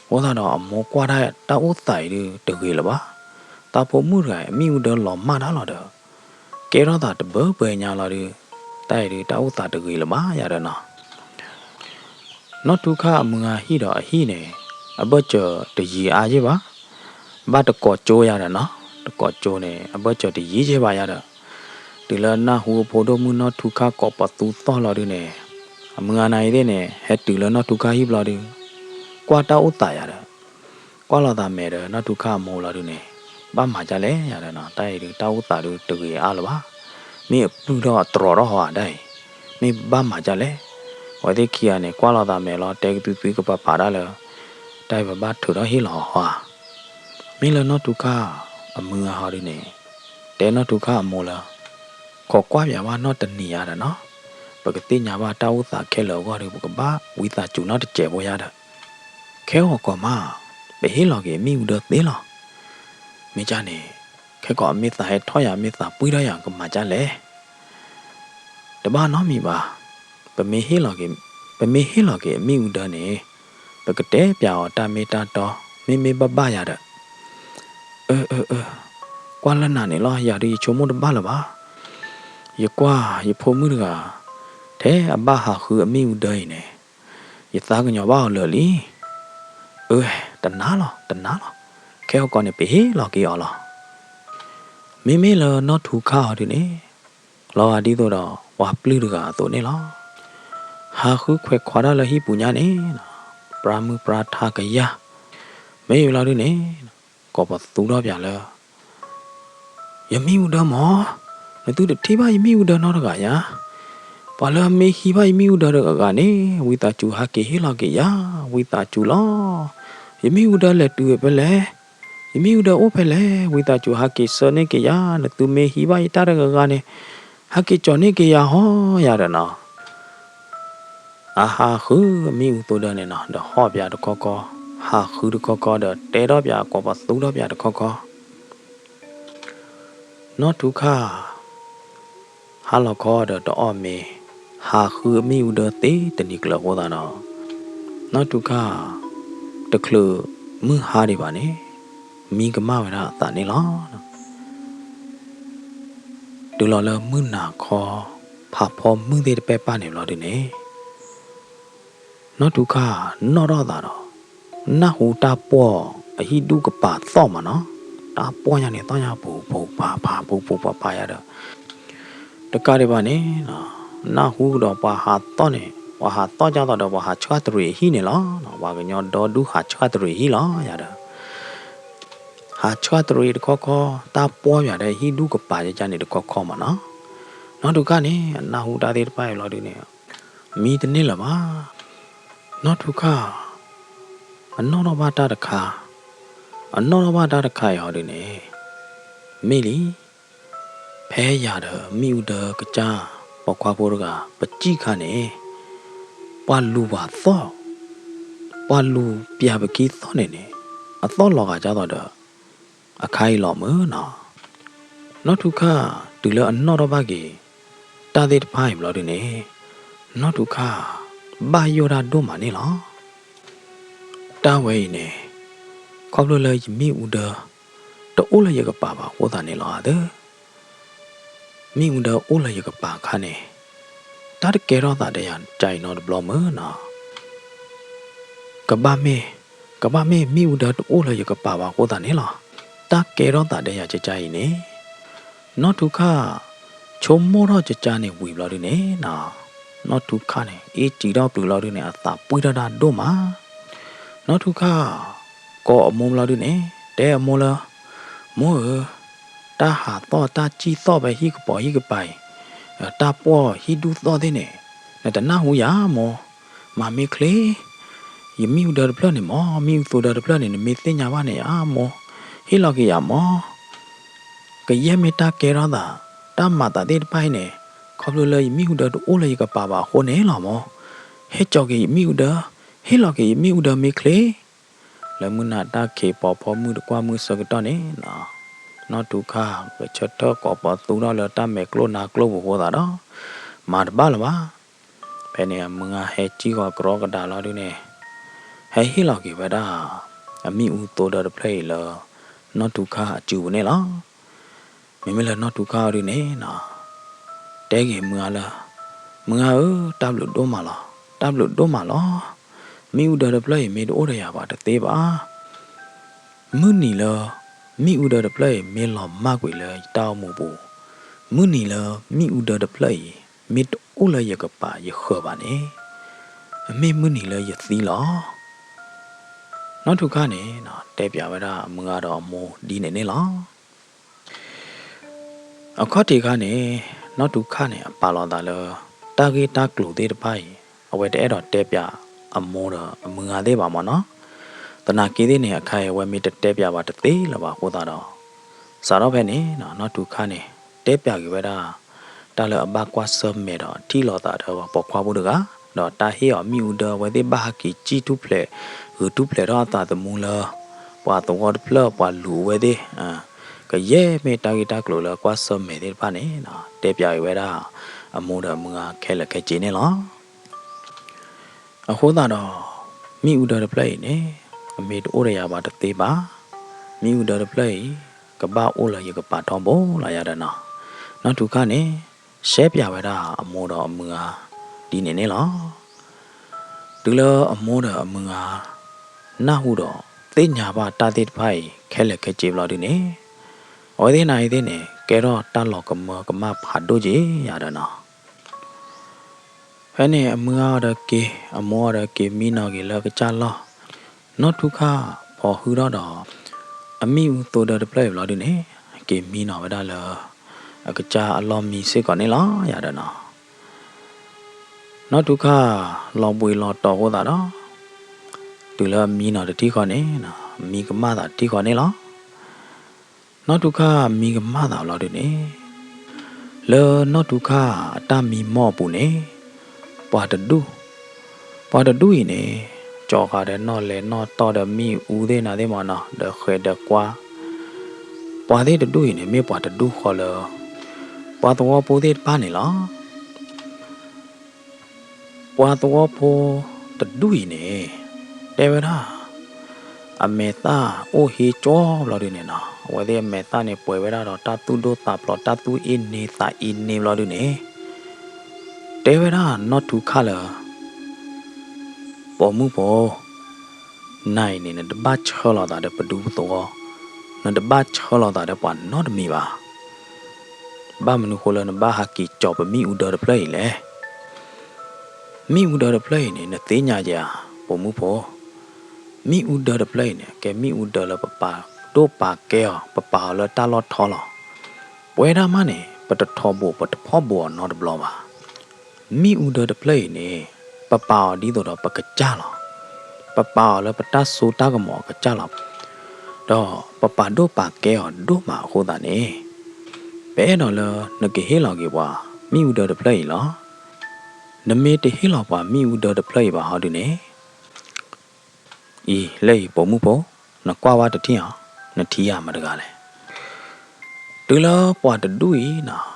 အဃိသတးဒီးအမိၢ်ကွၢ်တၢ်တၢ်အိၣ်သးအံၤဒုတဂ့ၤလၢၤဘၣ်, တၢ်ဖိမုၣ်တဂၤအံၤ မ့ၣ်အူဒၢလီၤမၢ်တၢ်လီၤဒီး ကဲထီၣ်သးတဘၢပှဲၤညါလီၤဒု, တၢ်အံၤဒုတၢ်အိၣ်သးတဂ့ၤလၢၤဘၣ်ယၤဒီးနီၤ. နီၢ်ထူခါအမုၢ်ဂၤဟံၣ်ဒီးအဟံၣ်န့ၣ် အဘၢၣ်စၢၤတယံၤအါယဲၢ်ဘၣ်, ဘၣ်တကိးကၠိယၤဒီးနီၤ, တကိးကၠိန့ၣ် အဘၢၣ်စၢၤတယံၤယဲၢ်ဘၣ်ယၤဒီး, တုၤလၢနၢ်ဟူအဖိဒိၣ်မုၣ်နီၢ်ထူခါကိးပသူသီၣ်လီၤဒုန့ၣ်, အမုၢ်ဂၤနၤအံၤသ့ၣ်န့ၣ် ဟဲတုၤလၢနီၢ်ထူခါဟံၣ်ဘျီဒု, ကွၢ်တၢ်အိၣ်သးယၤဒီး ကွၢ်လီၤသးမဲာ်ဒီးနီၢ်ထူခါအမိၢ်လီၤဒုန့ၣ်, ဘၣ်မၤဒ်လဲၣ်ယၤဒီးနီၤ, တၢ်အံၤဒု တၢ်အိၣ်သးဒုတဂ့ၤအါလၢၤဘၣ်, မ့ၢ်အပုၢ်ထီၣ်အတြီၤထီၣ်ဟီဧါဒၣ်အံၤ, မ့ၢ်ဘၣ်မၤဒ်လဲၣ်, အဝဲသ့ၣ်ခံဂၤန့ၣ် ကွၢ်လီၤသးမဲာ်လီၤ တဲကသွံသွံကပၤပၤဒၣ်လၢ တၢ်အံၤပဘၣ်ထုးထီၣ်ဟ့ၣ်လီၤဟီဧါ, မ့ၢ်လၢနီၢ်ထူခါအမုၢ်ဂၤဟီဒုန့ၣ်, တဲနီၢ်ထူခါအမိၢ်လၢ ခိးကွၢ်ပၠးဘၣ်နီၢ်တနံၤယၤဒီးနီၤ, ပကသ့ၣ်ညါဘၣ်တၢ်အိၣ်သးခဲလၢာ်အဂီၢ်ဒီး ပကဘၣ်ဝံသးစူၤနီတစဲးဖိယၤဒီး, ခဲဂီၤကီးမး, ပဟ့ၣ်လီၤက့ၤအမ့ၣ်အူဒၢသ့လီၤ, မ့ၢ်ကၢ်န့ၣ်, ခဲကီးအမ့ၢ်သးဟဲထီၣ်ယၤ မ့ၢ်သးပှံၢ်ထီၣ်ယၤကမၤဒ်လဲၣ် တဘၣ်နီတမံၤဘၣ်, ပမ့ၢ်ဟ့ၣ်လီၤက့ၤ, ပမ့ၢ်ဟ့ၣ်လီၤက့ၤအမ့ၣ်အူဒၢန့ၣ်, ပကတဲပၠးအီၤတၢ်မ့ၢ်တၢ်တီ မ့မ့ၢ်ဘၣ်ဘၣ်ယၤဒီး, အၢ အၢ အၢ, ကွၢ်လၢနၤန့ၣ်လီၤ ယၤဒုးယဆိကမိၣ်တဘၣ်လၢၤဘၣ်, ယကွၢ်ယဖိမုၣ်တဂၤ, ထဲအဘၣ်ဟးဃုအမ့ၣ်အူဒၢအံၤန့ၣ်, ယသးကညီၤဘၣ်အီၤလၢာ်လံ, အၢ တနာ်လီၤ တနာ်လီၤ, ခဲဂီၤကီးန့ၣ် ပဟ့ၣ်လီၤက့ၤအီၤလီၤ. မ့မ့ၢ်လၢနီၢ်ထူခါအီၤဒုန့ၣ်, လီၤဂာ်ဒ်သိးဒီးပှၤပျုၢ်တဂၤအသိးန့ၣ်လီၤ. ဟးဃုခွဲးခွးတၢ်လၢဟံၣ်ပူၤညါန့ၣ်, ပြၢမုၢ်ပြၢထါကယၢ်, မ့ၢ်လီၤဒုန့ၣ်, ကိးပသူထီၣ်ပၠးလၢ ယမ့ၣ်အူဒၢမၢ်, နသုတထံၣ်ဘၣ်ယမ့ၣ်အူဒၢနီတဂၤဧါ, ပှၤလၢအမ့ၢ်ဟံးဘၣ်ယမ့ၣ်အူဒၢတဂၤဂၤန့ၣ် ဝံသးစူၤဟးက့ၤဟ့ၣ်လီၤက့ၤယၤ, ဝံသးစူၤလီၤ. ယမ့ၣ်အူဒၢလဲၤတုၤဝဲဖဲလဲၣ်, ယမ့ၣ်အူဒၢအိၣ်ဖဲလဲၣ်, ဝံသးစူၤဟးက့ၤဆှၢန့ၢ်က့ၤယၤ, နသုမ့ၢ်ဟံးဘၣ်ယတၢ်တဂၤဂၤန့ၣ်, ဟးက့ၤကၠီၤန့ၢ်က့ၤယၤဟီယၤဒီးနီၤ. အဟးဃုမ့ၣ်အူသိဒၢန့ၣ်နီၤ, ဒီးဟီၣ်ပၠးတခီခီ, ဟးဃုတခီခီ, ဒီးတဲထီၣ်ပၠးကိးပသူထီၣ်ပၠးတခီခီ. နီၢ်ထူခါ ဟါလီၤခီဒီးတအီၣ်မ့ၤ, ဟးဃုအမ့ၣ်အူဒၢသ့တနံၤကျၢၤအဃိသတးဒီး, နီၢ်ထူခါ တချုးမုၢ်ဟါဒံးဘၣ်န့ၣ်, မံကမၣ်ဝဲဒၣ်အသးန့ၣ်လီၤ. တုၤလီၤလၢမုၢ်နၤခီ ဖးဖီမုၢ်သ့ၣ်တပဲၢ်ပၢ်န့ၣ်ဘျီဒုန့ၣ်, နီၢ်ထူခါနီၣ်ထီၣ်သးဒီး နၢ်ဟူတၢ်ပှီၢ်အဟံၣ်ဒူၣ်ကပၤသီၣ်မးနီၤ, တၢ်ပှီၢ်ညါန့ၣ်သီၣ်ညါပူၤပူၤဖးဖး ပူၤပူၤဖးဖးယၤဒီး, တကးဒံးဘၣ်န့ၣ်, နၢ်ဟူဒီးပှၤဟးသီၣ်န့ၣ်, ပှၤဟးသီၣ်ကၢ်သိးဒီးပှၤဟးဆှၣ်တရံးအဟံၣ်န့ၣ်လီၤ. ပှၤကညီဒီဒူၣ်ဟးဆှၣ်တရံးအဟံၣ်လီၤယၤဒီး, ဟးဆှၣ်တရံးတခီခီ, တၢ်ပှီၢ်ယၤဒီးဟံၣ်ဒူၣ်ကပၤယကန့ၣ်တခီခီမးနီၤ. နီၢ်ထူခါန့ၣ် အနၢ်ဟူတၢ်သ့ၣ်တဖၣ်အံၤဘျီဒုန့ၣ် မံတန့ၢ်လၢၤဘၣ်. နီၢ်ထူခါ အနီၣ်ထီၣ်ဘၣ်တၢ်တခါ, အနီၣ်ထီၣ်ဘၣ်တၢ်တခါအံၤဟီဒုန့ၣ်, မ့ၢ်လံ, ဖဲယၤဒီးမ့ၣ်အူဒၢကစၢ်ပိာ်ခွါဖိတဂၤ ပစံၣ်ခါန့ၣ်, ပှၤလူၤပှၤသီၣ်, ပှၤလူၤပၠးပခံသီၣ်န့ၣ်န့ၣ်, အသီၣ်လီၤဂာ်ကၢ်သိးဒီး အခါအံၤလီၤမၢ်နီၤ. နီၢ်ထူခါ တုၤလၢအနီၣ်ထီၣ်ဘၣ်က့ၤ တၢ်သ့ၣ်တဖၣ်အံၤဘျီဒုန့ၣ်, နီၢ်ထူခါ ဘၣ်ယိၣ်တၢ်ဒိၣ်မးန့ၣ်လီၤ. တၢ်ဝဲအံၤန့ၣ် ခီဖျိလၢယမ့ၣ်အူဒၢ တအိၣ်လၢယကပၤဘၣ်အဃိသတးန့ၣ်လီၤသၢ. မ့ၣ်အူဒၢအိၣ်လၢယကပၤအခါန့ၣ်, တၢ်တကဲထီၣ်သးဒီးယၤကၢ်အံၤနီတဘျီမၢ်နီၤ. ကဘၣ်မ့ၢ်, ကဘၣ်မ့ၢ်မ့ၣ်အူဒၢတအိၣ်လၢယကပၤဘၣ်အဃိသတးန့ၣ်လီၤ. တၢ်ကဲထီၣ်သးဒီးယၤကၢ်အံၤန့ၣ်, နီၢ်ထူခါ ဆိကမိၣ်ထီၣ်ကၢ်န့ၣ်ဝံၤဘျီဒုန့ၣ်နီၤ, နီၢ်ထူခါန့ၣ် အ့ၣ်စံးထီၣ်ပျုၤလီၤဒုန့ၣ် အသးပှံၢ်ထီၣ်တၢ်ဒိၣ်မး. နီၢ်ထူခါ ကိးအမိၢ်ဘျီဒုန့ၣ် တဲအမိၢ်လၢ, မိၢ်ဧၢ, တၢ်ဟးသီၣ်တၢ်စံၣ်သီၣ်ဖဲဟံၣ်ကပီၤဟံၣ်ကပၤအံၤ, တၢ်ပှီၢ်ဟံၣ်ဒူၣ်သီၣ်သ့ၣ်န့ၣ်, နတနၢ်ဟူယၤမိၢ်, မၤမ့ၢ်ချ့, ယမ့ၣ်အူဒၢတဖျၢၣ်န့ၣ်မၢ်, မ့ၣ်အူသိဒၢတဖျၢၣ်န့ၣ် နမ့ၢ်သ့ၣ်ညါဘၣ်န့ၣ်ဧါမိၢ်, ဟ့ၣ်လီၤက့ၤယၤမၢ်. ကယဲၢ်မ့ၢ်တၢ်ကဲထီၣ်သး, တၢ်မၤသးသ့ၣ်တဖၣ်အံၤန့ၣ်, ခီဖျိလၢယမ့ၣ်အူဒၢတအိၣ်လၢယကပၤဘၣ်အဃိန့ၣ်လီၤမိၢ်. ဟဲကၠီၤက့ၤယမ့ၣ်အူဒၢ, ဟ့ၣ်လီၤက့ၤယမ့ၣ်အူဒၢမ့ၢ်ချ့. လၢမုၢ်နၤတၢ်ခံးပိာ်ဖီမုၢ်တကွၢ်မုၢ်ဆၢကတီၢ်န့ၣ်, နီၢ်ထူခါ ကဆၢထၢၣ်ကိးပသူထီၣ်လၢတၢ်မဲာ်ကျိၣ်နါကျိၣ်ပူၤအဃိသတးဒီး, မၤတဘၣ်လၢၤဘၣ်. ဖဲန့ၣ်အမုၢ်ဂၤဟဲကံၢ်ဃီၤကရီကဒါလီၤဒုန့ၣ်, ဟဲဟ့ၣ်လီၤက့ၤဝဲဒၣ် အမ့ၣ်အူသိဒၢတဖျၢၣ်အံၤလၢ နီၢ်ထူခါအစုပူၤန့ၣ်လီၤ. မ့မ့ၢ်လၢနီၢ်ထူခါအီၤဒုန့ၣ်, တဲက့ၤမုၢ်ဂၤလၢ, မုၢ်ဂၤဧၢ, တၢ်ဘျုးဒိၣ်မးလီၤ, တၢ်ဘျုးဒိၣ်မးလီၤ. မ့ၣ်အူဒၢတဖျၢၣ်အံၤ မ့ၢ်တအိၣ်ဒီးယၤဘၣ်တသ့ဘၣ်. မုၢ်နံၤလၢ မ့ၣ်အူဒၢတဖျၢၣ်အံၤ မ့ၢ်လီၤမၢ်ကွံာ်လၢယတၢ်အိၣ်မူပူၤ, မုၢ်နံၤလၢ မ့ၣ်အူဒၢတဖျၢၣ်အံၤ မ့ၢ်တအိၣ်လၢယကပၤယဃၢၤဘၣ်န့ၣ်, အမ့ၢ်မုၢ်နံၤလၢယသံလီၤ. နီၢ်ထူခါန့ၣ် တဲပၠးဝဲဒၣ်အမုၢ်ဂၤဒီးအမိၢ်ဒ်န့ၣ်န့ၣ်လီၤ. အခီၣ်ထံးခါန့ၣ် နီၢ်ထူခါန့ၣ် အပာ်လီၤသးလၢ တၢ်ဂ့ၢ်တၢ်ကျိၤသ့ၣ်တဖၣ်အံၤ အဝဲတအဲၣ်ဒိးတဲပၠးအမိၢ်ဒီးအမုၢ်ဂၤသ့ၣ်ဘၣ်မ့ၢ်နီၤ. သနာ်က့သ့ၣ်န့ၣ် အခါအံၤအဝဲမ့ၢ်တတဲပၠးဘၣ်တသ့လၢၤဘၣ်အဃိသတးဒီး စးထီၣ်ဖဲန့ၣ် နီၢ်ထူခါန့ၣ် တဲပၠးက့ၤဝဲဒၣ် တၢ်လၢအဘၣ်ကွၢ်ဆၢၣ်မဲာ်ဒီးထံၣ်လိာ်သးဒီးပှၤပိာ်ခွါဖိတဂၤ, ဒီးတၢ်ဟ့ၣ်အီၤမ့ၣ်အူဒၢအဝဲသ့ၣ်ဘၣ်ဟးက့ၤစံၣ်ထူၣ်ဖျဲး ဂုာ်ထူၣ်ဖျဲးထီၣ်အသးသမူလၢ ပှၤသဝီတဖျၢၣ်ပှၤလူၤအဝဲသ့ၣ် ကယဲၢ်မ့ၢ်တၢ်ဂ့ၢ်တၢ်ကျိၤလၢကွၢ်ဆၢၣ်မဲာ်သ့ၣ်တဖၣ်န့ၣ် တဲပၠးက့ၤဝဲဒၣ် အမိၢ်ဒီးအမုၢ်ဂၤခဲလၢာ်ခဲဆ့န့ၣ်လီၤ. အဃိသတးဒီး မ့ၣ်အူဒၢတဖျၢၣ်အံၤန့ၣ် အမ့ၢ်တအိၣ်ဒီးယၤဘၣ်တသ့ဘၣ်. မ့ၣ်အူဒၢတဖျၢၣ်အံၤ ကဘၣ်အိၣ်လၢယကပၤထီဘိလီၤယၤဒီးနီၤ. နီၢ်ထူခါန့ၣ် ရှဲပၠးဝဲဒၣ်အမိၢ်ဒီးအမုၢ်ဂၤ ဒ်န့ၣ်န့ၣ်လီၤ. တုၤလၢအမိၢ်ဒီးအမုၢ်ဂၤ နၢ်ဟူဒီးသ့ၣ်ညါဘၣ်တၢ်သ့ၣ်တဖၣ်အံၤ ခဲလၢာ်ခဲဆ့ဘျီဒုန့ၣ်, အဝဲသ့ၣ်နၤအံၤသ့ၣ်န့ၣ် ကဲထီၣ်တၢ်လီၤကမၢကမၣ်ဖးဒိၣ်က့ၤယၤဒီးနီၤ. ဖဲန့ၣ် အမုၢ်ဂၤအီၤဒီးက့ၤ အမိၢ်အီၤဒီးက့ၤမံနီၤက့ၤလၢအကစၢ်လီၢ်, နီၢ်ထူခါ ဖီၣ်ဟုၣ်ထီၣ်ဒီး အမ့ၣ်အူသိဒၢတဖျၢၣ်အံၤဘျီဒုန့ၣ် က့ၤမံနီၤဝဲဒၣ်လၢ အကစၢ်အလီၢ်မံစ့ၢ်ကီးန့ၣ်လီၤယၤဒီးနီၤ. နီၢ်ထူခါ လီၤဘှံးလီၤတီၤအဃိသတးဒီး တုၤလၢအမံနီၤတထံၣ်ဃီန့ၣ် မံကမၣ်သးတထံၣ်ဃီန့ၣ်လီၤ. နီၢ်ထူခါမံကမၣ်သးဘျီဒုန့ၣ်, လၢနီၢ်ထူခါအတၢ်မံမီၢ်အပူၤန့ၣ်, ပှၤတဒူၣ်, ပှၤတဒူၣ်အံၤန့ၣ် ကၠီၤဃာ်ဒီးနီၣ်လဲၤနီၣ်တီၢ်ဒီးမ့ၣ်အူသ့ၣ်နၤသ့ၣ်မ့ၢ်နီၤ ဒီးဃဲၤဒီးကွါ, ပှၤသ့ၣ်တဒူၣ်အံၤန့ၣ် မ့ၢ်ပှၤတဒူၣ်ဃီလၢ ပှၤသဝီဖိသ့ၣ်တဖၣ်န့ၣ်လီၤ. ပှၤသဝီဖိတဒူၣ်အံၤန့ၣ် တဲဝဲဒၣ် အမဲာ်သၣ်အိၣ်ဟ့ကၠီဘျီဒုန့ၣ်နီၤ အဝဲသ့ၣ်အမဲာ်သၣ်န့ၣ်ပှဲၤဝဲဒၣ်ဒီးတၢ်သူၣ်ဒိၣ်သးဖျိး တၢ်သူၣ်အ့န့သးအ့န့ဘျီဒုန့ၣ်, တဲဝဲဒၣ်နီၢ်ထူခါလၢ ပိာ်မုၣ်ဖိ, နၤအံၤန့ၣ် နတဘၣ်ဆၢလီၤသးဒီးပဒူပသဝီ, နတဘၣ်ဆၢလီၤသးဒီးပှၤနီတမံၤဘၣ်. ဘၣ်မနုၤဃိလၢနဘၣ်ဟးက့ၤကၠီၤပမ့ၣ်အူဒၢတဖျၢၣ်အံၤလဲၣ်. မ့ၣ်အူဒၢတဖျၢၣ်အံၤန့ၣ် နသ့ၣ်ညါဧါ ပိာ်မုၣ်ဖိ, မ့ၣ်အူဒၢတဖျၢၣ်အံၤန့ၣ် ကဲမ့ၣ်အူဒၢလၢပပာ်ဒိၣ်ပာ်ကဲအီၤ ပပာ်အီၤလၢတၢ်လီၢ်ထီလီၤ. ပဝဲဒၣ်မးန့ၣ် ပတထီဘိးပတဖီၣ်ဘိးအီၤနီတဘျီဘၣ်. မ့ၣ်အူဒၢတဖျၢၣ်အံၤန့ၣ် ပပာ်အီၤဒ်သိးဒီးပကစၢ်လီၤ. ပပာ်အီၤလၢပတၢ်စိတၢ်ကမီၤအကစၢ်လီၤ. ဒီးပပာ်ဒိၣ်ပာ်ကဲအီၤဒိၣ်မးအဃိသတးန့ၣ်, ပအဲၣ်ဒိးလၢနကဟ့ၣ်လီၤက့ၤပှၤ မ့ၣ်အူဒၢတဖျၢၣ်အံၤလီၤ. နမ့ၢ်တဟ့ၣ်လီၤပှၤမ့ၣ်အူဒၢတဖျၢၣ်အံၤဘၣ်ဟီဒုန့ၣ် အံၤ လၢအံၤပိာ်မုၣ်ဖိ, နကွၢ်ဝဲတထံၣ်အီၤ, နထံၣ်ဧါမတဂၤလဲၣ်. တုၤလၢပှၤတဒူၣ်အံၤနီၤ,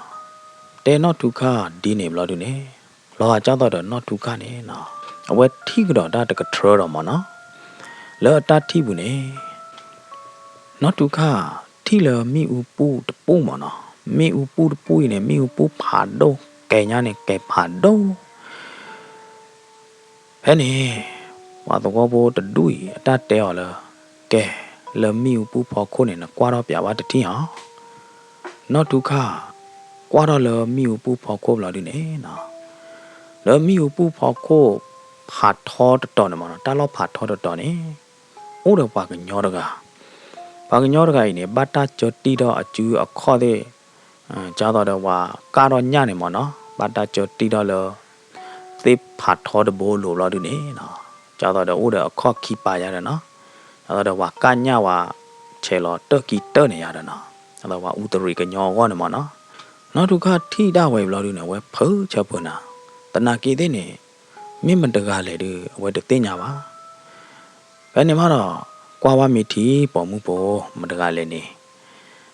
တဲနီၢ်ထူခါဒ်န့ၣ်ဘျီဒုန့ၣ်, လီၤဂာ်ကၢ်သိးဒီးနီၢ်ထူခါန့ၣ်နီၤ, အဝဲထံၣ်ကဒီးတၢ်တကထြၢဒီးမ့ၢ်နီၤ, လၢအတၢ်ထံၣ်ပူၤန့ၣ် နီၢ်ထူခါ ထံၣ်လၢမ့ၣ်အူပူၣ်တပူၣ်မ့ၢ်နီၤ, မ့ၣ်အူပူၣ်တပူၣ်အံၤန့ၣ် မ့ၣ်အူပူၣ်ဖးဒိၣ်, ကဲညါန့ၣ် ကဲဖးဒိၣ်. ဖဲန့ၣ် ပှၤသဝီဖိတဒူၣ်အံၤ အတၢ်တဲအီၤလၢ ကဲ, လၢမ့ၣ်အူပူၣ်ဖီခိၣ်န့ၣ် နကွၢ်ထီၣ်ပၠးဝဲတထံၣ်အီၤ. နီၢ်ထူခါ ကွၢ်ထီၣ်လၢမ့ၣ်အူပူၣ်ဖီခိၣ်ဘျီဒုန့ၣ်နီၤ, လၢမ့ၣ်အူပူၣ်ဖီခိၣ် ဖးထီတတီၤန့ၣ်မ့ၢ်နီၤ, တၢ်လီၢ်ဖးထီတတီၤန့ၣ် အိၣ်ဒီးပှၤကညီတဂၤ, ပှၤကညီတဂၤအံၤန့ၣ် ဘၣ်တၢ်စၢတံၢ်ထီၣ်အစုအခီၣ်သ့ၣ်, ကၢ်သိးဒီးပှၤကၢ်ထီၣ်ညၣ်န့ၣ်မ့ၢ်နီၤ, ဘၣ်တၢ်စၢတံၢ်ထီၣ်လၢ သ့ၣ်ဖးထီတဘိအလိၤဘျီဒုန့ၣ်နီၤ, ကၢ်သိးဒီးအိၣ်ဒီးအခီၣ်ခံပၤယါဒီးနီၤ, ကၢ်သိးဒီးပှၤကၢ်ညၣ်ဝဲ ဆဲးလီၤတၢၢ်ခံတၢၢ်န့ၣ်ယါဒီးနီၤ, ကၢ်သိးပှၤအူတရံးကညီအဂီၢ်န့ၣ်မ့ၢ်နီၤ, နီၢ်ထူခါထံၣ်ဒၣ်ဝဲဘျီဒုန့ၣ် အဝဲဖုးဆၢဖုးနၤ, သနာ်က့သ့ၣ်န့ၣ် မ့ၢ်မတဂၤလဲၣ်ဒု အဝဲတသ့ၣ်ညါဘၣ်. ဖဲန့ၣ်မးဒီး ကွၢ်ဝဲမ့ၢ်ထံ ပိာ်မုၣ်ဖိ မတဂၤလဲၣ်န့ၣ်,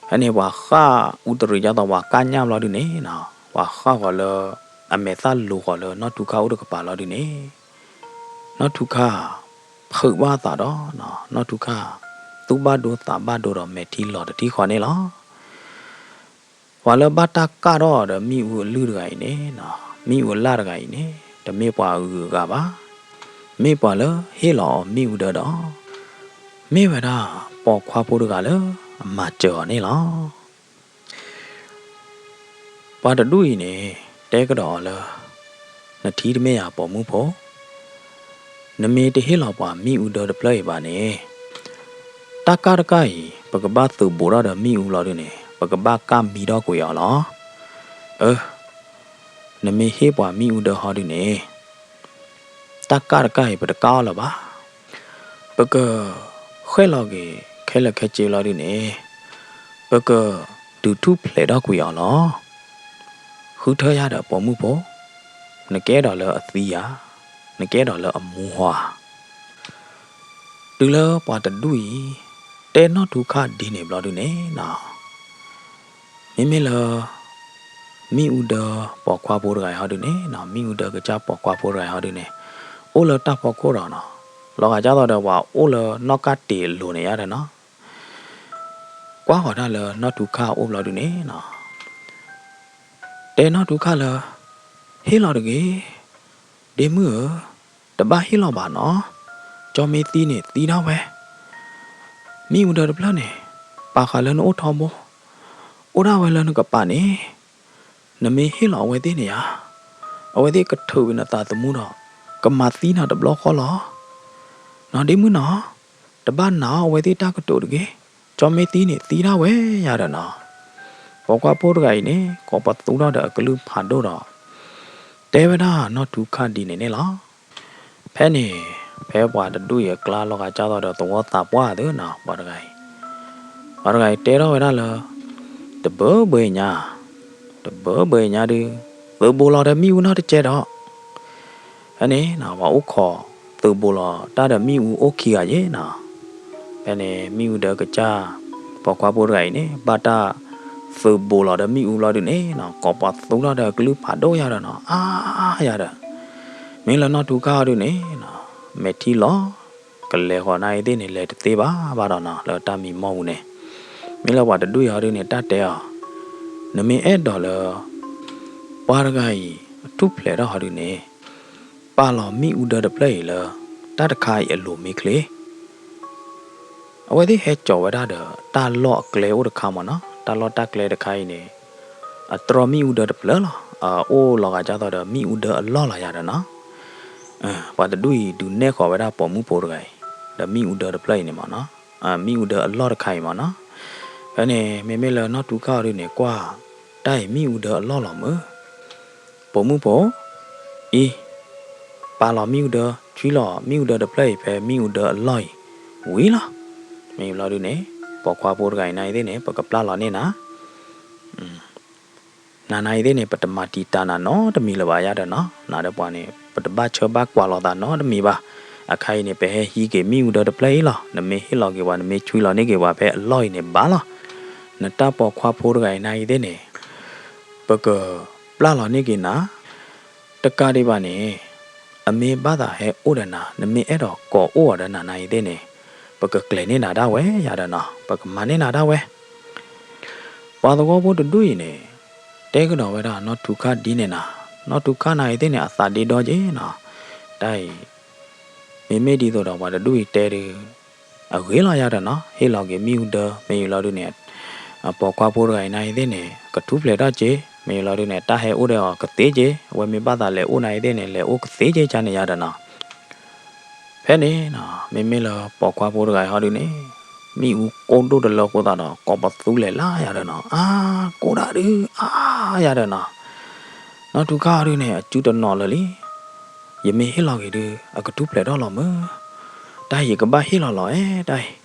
ဖဲန့ၣ်ပှၤဃၣ်အူတရံးကၢ်သိးပှၤကၢ်ညၣ်ဘျီဒုန့ၣ်နီၤ, ပှၤဃၣ်ဃီၤလၢ အမဲာ်သၣ်လိၤဃီၤလၢနီၢ်ထူခါအိၣ်တကပၤလီၤဒုန့ၣ်, နီၢ်ထူခါ ဖုးဘၣ်သးဒီး နီၢ်ထူခါ သူၣ်ဘၣ်ဒိသးဘၣ်ဒိဒီးမဲာ်ထံလီၤတထံၣ်ဃီန့ၣ်လီၤ. ပှၤလၢဘၣ်တၢ်ကၢ်ထီၣ်အီၤဒီးမ့ၣ်အူအလုၢ်တဂၤအံၤန့ၣ်, မ့ၣ်အူအလၢ်တဂၤအံၤန့ၣ် တမ့ၢ်ပှၤအဂုၤအဂၤဘၣ်. မ့ၢ်ပှၤလၢဟ့ၣ်လီၤအီၤမ့ၣ်အူဒၢဒီး မ့ၢ်ဝဲဒၣ်ပိာ်ခွါဖိတဂၤလၢအမၤစၢၤအီၤန့ၣ်လီၤ. ပှၤတဒူၣ်အံၤန့ၣ် တဲကဒီးအီၤလၢ နထံၣ်တမ့ၢ်ဧါပိာ်မုၣ်ဖိ, နမ့ၢ်တဟ့ၣ်လီၤပှၤမ့ၣ်အူဒၢတဖျၢၣ်အံၤဘၣ်န့ၣ် တၢ်ကၢ်တကၢ်အံၤ ပကဘၣ်သုးဘူးထီၣ်ဒီးမ့ၣ်အူလီၤဒုန့ၣ် ပကဘၣ်ကၢ်မံထီၣ်ကွံာ်အီၤလီၤ. အၢ နမ့ၢ်ဟ့ၣ်ပှၤမ့ၣ်အူဒၢဟီဒုန့ၣ် တၢ်ကၢ်တကၢ်အံၤ ပတကၢ်အီၤလၢၤဘၣ်. ပကဃဲၣ်လီၤက့ၤခဲလၢာ်ခဲဆ့လီၤဒုန့ၣ် ပကဒုးထူၣ်ဖျဲးထီၣ်ကွံာ်အီၤလီၤ. ဃုထၢယၤဒီးပိာ်မုၣ်ဖိ, နကအဲၣ်ဒိးလၢအသံဧါ, နကအဲၣ်ဒိးလၢအမူဟီဧါ. တုၤလၢပှၤတဒူၣ်အံၤ တဲနီၢ်ထူခၣ်ဒ်န့ၣ်ဘျီဒုန့ၣ်နီၤ မ့မ့ၢ်လၢ မ့ၣ်အူဒၢပိာ်ခွါဖိတဂၤအံၤဟီဒုန့ၣ်နီၤ, မ့ၣ်အူဒၢကစၢ်ပိာ်ခွါဖိတဂၤအံၤဟီဒုန့ၣ် အိၣ်လၢတၢ်ဖီခိၣ်ဒီးနီၤ, လီၤဂာ်ဒ်သိးဒီးပှၤအိၣ်လၢနီၣ်ကၢ်တ့ၢ်အလိၤန့ၣ်ယါဒီးနီၤ, ကွၢ်ဃီၤတၢ်လၢနီၢ်ထူခၣ်အိၣ်ဘျီဒုန့ၣ်နီၤ တဲနီၢ်ထူခၣ်လၢ ဟ့ၣ်လီၤတဂ့ၤ, ဒ့မုၣ်ဧၢ, တဘၣ်ဟ့ၣ်လီၤဘၣ်နီၤ, ကၠီမ့ၢ်သံန့ၣ်သံဒၣ်ဝဲ, မ့ၣ်အူဒၢတဖျၢၣ်န့ၣ် ပာ်ဃာ်လၢနအိၣ်ထီဘိ, အိၣ်ဒၣ်ဝဲလၢနကပၤန့ၣ်, နမ့ၢ်ဟ့ၣ်လီၤအဝဲသ့ၣ်န့ၣ်ဧါ, အဝဲသ့ၣ်ကထုးကွံာ်နသးသမူဒီး ကမၤသံနၤတဘျီဃီလီၤ. နီၤဒ့မုၣ်နီၤ, တဘၣ်နာ်အီၤအဝဲသ့ၣ်တၢ်ကတိၤတဂ့ၤ, ကၠီမ့ၢ်သံန့ၣ်သံဒၣ်ဝဲယါဒီးနီၤ, ပိာ်ခွါဖိတဂၤအံၤန့ၣ် ကိးပသူထီၣ်ဒီးအကလုၢ်ဖးဒိၣ်ဒီး တဲဝဲဒၣ်နီၢ်ထူခၣ်ဒ်န့ၣ်န့ၣ်လီၤ. ဖဲန့ၣ် ဖဲပှၤတဒူၣ်အံၤအကျါလီၤဂာ်ဒ်သိးဒီးသဝီသးပှၢ်သုနီၤ, ပှၤတဂၤအံၤ, ပှၤတဂၤအံၤတဲထီၣ်ဝဲဒၣ်လၢ တဘၢဘၢအံၤညါ, တဘၢဘၢအံၤညါဒုး သုးဘူးလီၤဒီးမ့ၣ်အူနီၢ်တကဲဒီး ဖဲန့ၣ် ပှၤအိၣ်ခိးသုးဘူးလီၤတၢ်ဒီးမ့ၣ်အူအိၣ်ခံဂၤယ့ၣ်နီၤ, ဖဲန့ၣ် မ့ၣ်အူဒၢကစၢ် ပိာ်ခွါဖိတဂၤအံၤန့ၣ် ဘၣ်တၢ်သုးဘူးလီၤဒီးမ့ၣ်အူလီၤဒုန့ၣ်နီၤ, ကိးပသူထီၣ်ဒီးအကလုၢ်ဖးဒိၣ်ယါဒီးနီၤ, အါယါဒီး မ့ၢ်လၢနီၢ်ထူခၣ်အီၤဒုန့ၣ်နီၤ, မဲာ်ထံလီၤ ကလဲၤဃီၤနၤအံၤသ့ၣ်န့ၣ် လဲၤတသ့ဘၣ်ဘၣ်ဒီးနီၤ, လၢတၢ်မံမီၢ်ပူၤန့ၣ်, မ့ၢ်လၢပှၤတဒူၣ်အံၤဟီဒုန့ၣ် တၢ်တဲအီၤ, နမ့ၢ်အဲၣ်ဒိးလၢ ပှၤတဂၤအံၤ အထူၣ်ဖျဲးထီၣ်ဟီဒုန့ၣ် ပာ်လီၤမ့ၣ်အူဒၢတဖျၢၣ်အံၤလၢ တၢ်တခါအံၤအလိၤမ့ၢ်ချ့ အဝဲသ့ၣ်ဟဲစိာ်ဝဲဒၣ်ဒီး တၢ်လီၢ်အကျဲအိၣ်တခါမ့ၢ်နီၤ, တၢ်လီၢ်တၢ်ကျဲတခါအံၤန့ၣ် အတြီမ့ၣ်အူဒၢတဖျၢၣ်လီၤ, အအိၣ်လီၤဂာ်ဒ်သိးဒီးမ့ၣ်အူဒၢအလီၢ်လီၤယါဒီးနီၤ, ပှၤတဒူၣ်အံၤဒုးနဲၣ်ဃီၤဝဲဒၣ်ပိာ်မုၣ်ဖိတဂၤအံၤ ဒီးမ့ၣ်အူဒၢတဖျၢၣ်အံၤန့ၣ်မ့ၢ်နီၤ, မ့ၣ်အူဒၢအလီၢ်တခါအံၤမ့ၢ်နီၤ, ဖဲန့ၣ် မ့မ့ၢ်လၢနီၢ်ထူခၣ်အီၤဒုန့ၣ် ကွၢ် တၢ်အံၤမ့ၣ်အူဒၢအလီၢ်လီၤမၢ် ပိာ်မုၣ်ဖိ, အံၤ, ပာ်လီၤမ့ၣ်အူဒၢ, ဆွံလီၤမ့ၣ်အူဒၢတဖျၢၣ်အံၤ ဖဲမ့ၣ်အူဒၢအလီၢ်အံၤ ဝံၤလီၤ. မ့ၢ်ဘျီဒုန့ၣ် ပိာ်ခွါဖိတဂၤအံၤနၤအံၤသ့ၣ်န့ၣ် ပကပျၢ်လီၤန့ၢ်နၤ, နၤနၤအံၤသ့ၣ်န့ၣ် ပတမၤတံာ်တာ်နၤနီတမံၤလၢၤဘၣ်ယါဒီးနီၤ, နၤဒီးပှၤန့ၣ် ပတဘၣ်ဆၢဘၣ်ကွၢ်လိာ်သးနီတမံၤဘၣ်. အခါအံၤန့ၣ် ပဟဲဟံးက့ၤမ့ၣ်အူဒၢတဖျၢၣ်အံၤလီၤ. နမ့ၢ်ဟ့ၣ်လီၤက့ၤပှၤ နမ့ၢ်ဆွံလီၤန့ၢ်က့ၤပှၤဖဲအလီၢ်အံၤန့ၣ်ဘၣ်လီၤ. နတၢ်ပိာ်ခွါဖိတဂၤအံၤနၤအံၤသ့ၣ်န့ၣ် ပကပျၢ်လီၤန့ၢ်က့ၤနၤ တကးဒံးဘၣ်န့ၣ် အမ့ၢ်ဘၣ်သးဟဲအိၣ်ဒီးနၤ နမ့ၢ်အဲၣ်ဒိးကိးအိၣ်အီၤဒီးနၤနၤအံၤသ့ၣ်န့ၣ် ပကကျဲၤန့ၢ်နၤဒၣ်ဝဲယါဒီးနီၤ, ပကမၤန့ၢ်နၤဒၣ်ဝဲ. ပှၤသဝီဖိတဒူၣ်အံၤန့ၣ် တဲကဒီးဝဲဒၣ်နီၢ်ထူခၣ်ဒ်န့ၣ်နၤ, နီၢ်ထူခၣ်နၤအံၤသ့ၣ်န့ၣ် အသးဒ့ဒီက့ၤနီၤ. တၢ်အံၤ မ့မ့ၢ်ဒ်သိးဒီးပှၤတဒူၣ်အံၤတဲဒုး အဂ့ၤလီၤယါဒီးနီၤ, ဟ့ၣ်လီၤက့ၤမ့ၣ်အူဒၢ မ့ၢ်ယံာ်လီၤဒုန့ၣ် အပိာ်ခွါဖိတဂၤအံၤနၤအံၤသ့ၣ်န့ၣ် ကထူၣ်ဖျဲးထီၣ်က့ၤ, မ့ၢ်ယံာ်လီၤဒုန့ၣ် တၢ်ဟဲအိၣ်ဒီးအီၤကသ့က့ၤ, အဝဲမ့ၢ်ဘၣ်သးလဲၤအိၣ်နၤအံၤသ့ၣ်န့ၣ် လဲၤအိၣ်ကသ့က့ၤကန့ၣ်ယါဒီးနီၤ. ဖဲန့ၣ်နီၤ မ့မ့ၢ်လၢပိာ်ခွါဖိတဂၤအံၤဟီဒုန့ၣ် မ့ၣ်အူကိၢ်ဒိၣ်တလၢအဃိသတးဒီး ကိးပသူလဲၤလၢယါဒီးနီၤ, အါ ကိၢ်ဒၣ်ဒု အါ ယါဒီးနီၤ. နီၢ်ထူခၣ်ဟီဒုန့ၣ် အစုတနီၤလၢာ်လံ, ယမ့ၢ်ဟ့ၣ်လီၤက့ၤဒု အကထူၣ်ဖျဲးထီၣ်လီၤမၢ်, တၢ်အံၤယကဘၣ်ဟ့ၣ်လီၤလီၤအဲ တၢ်အံၤ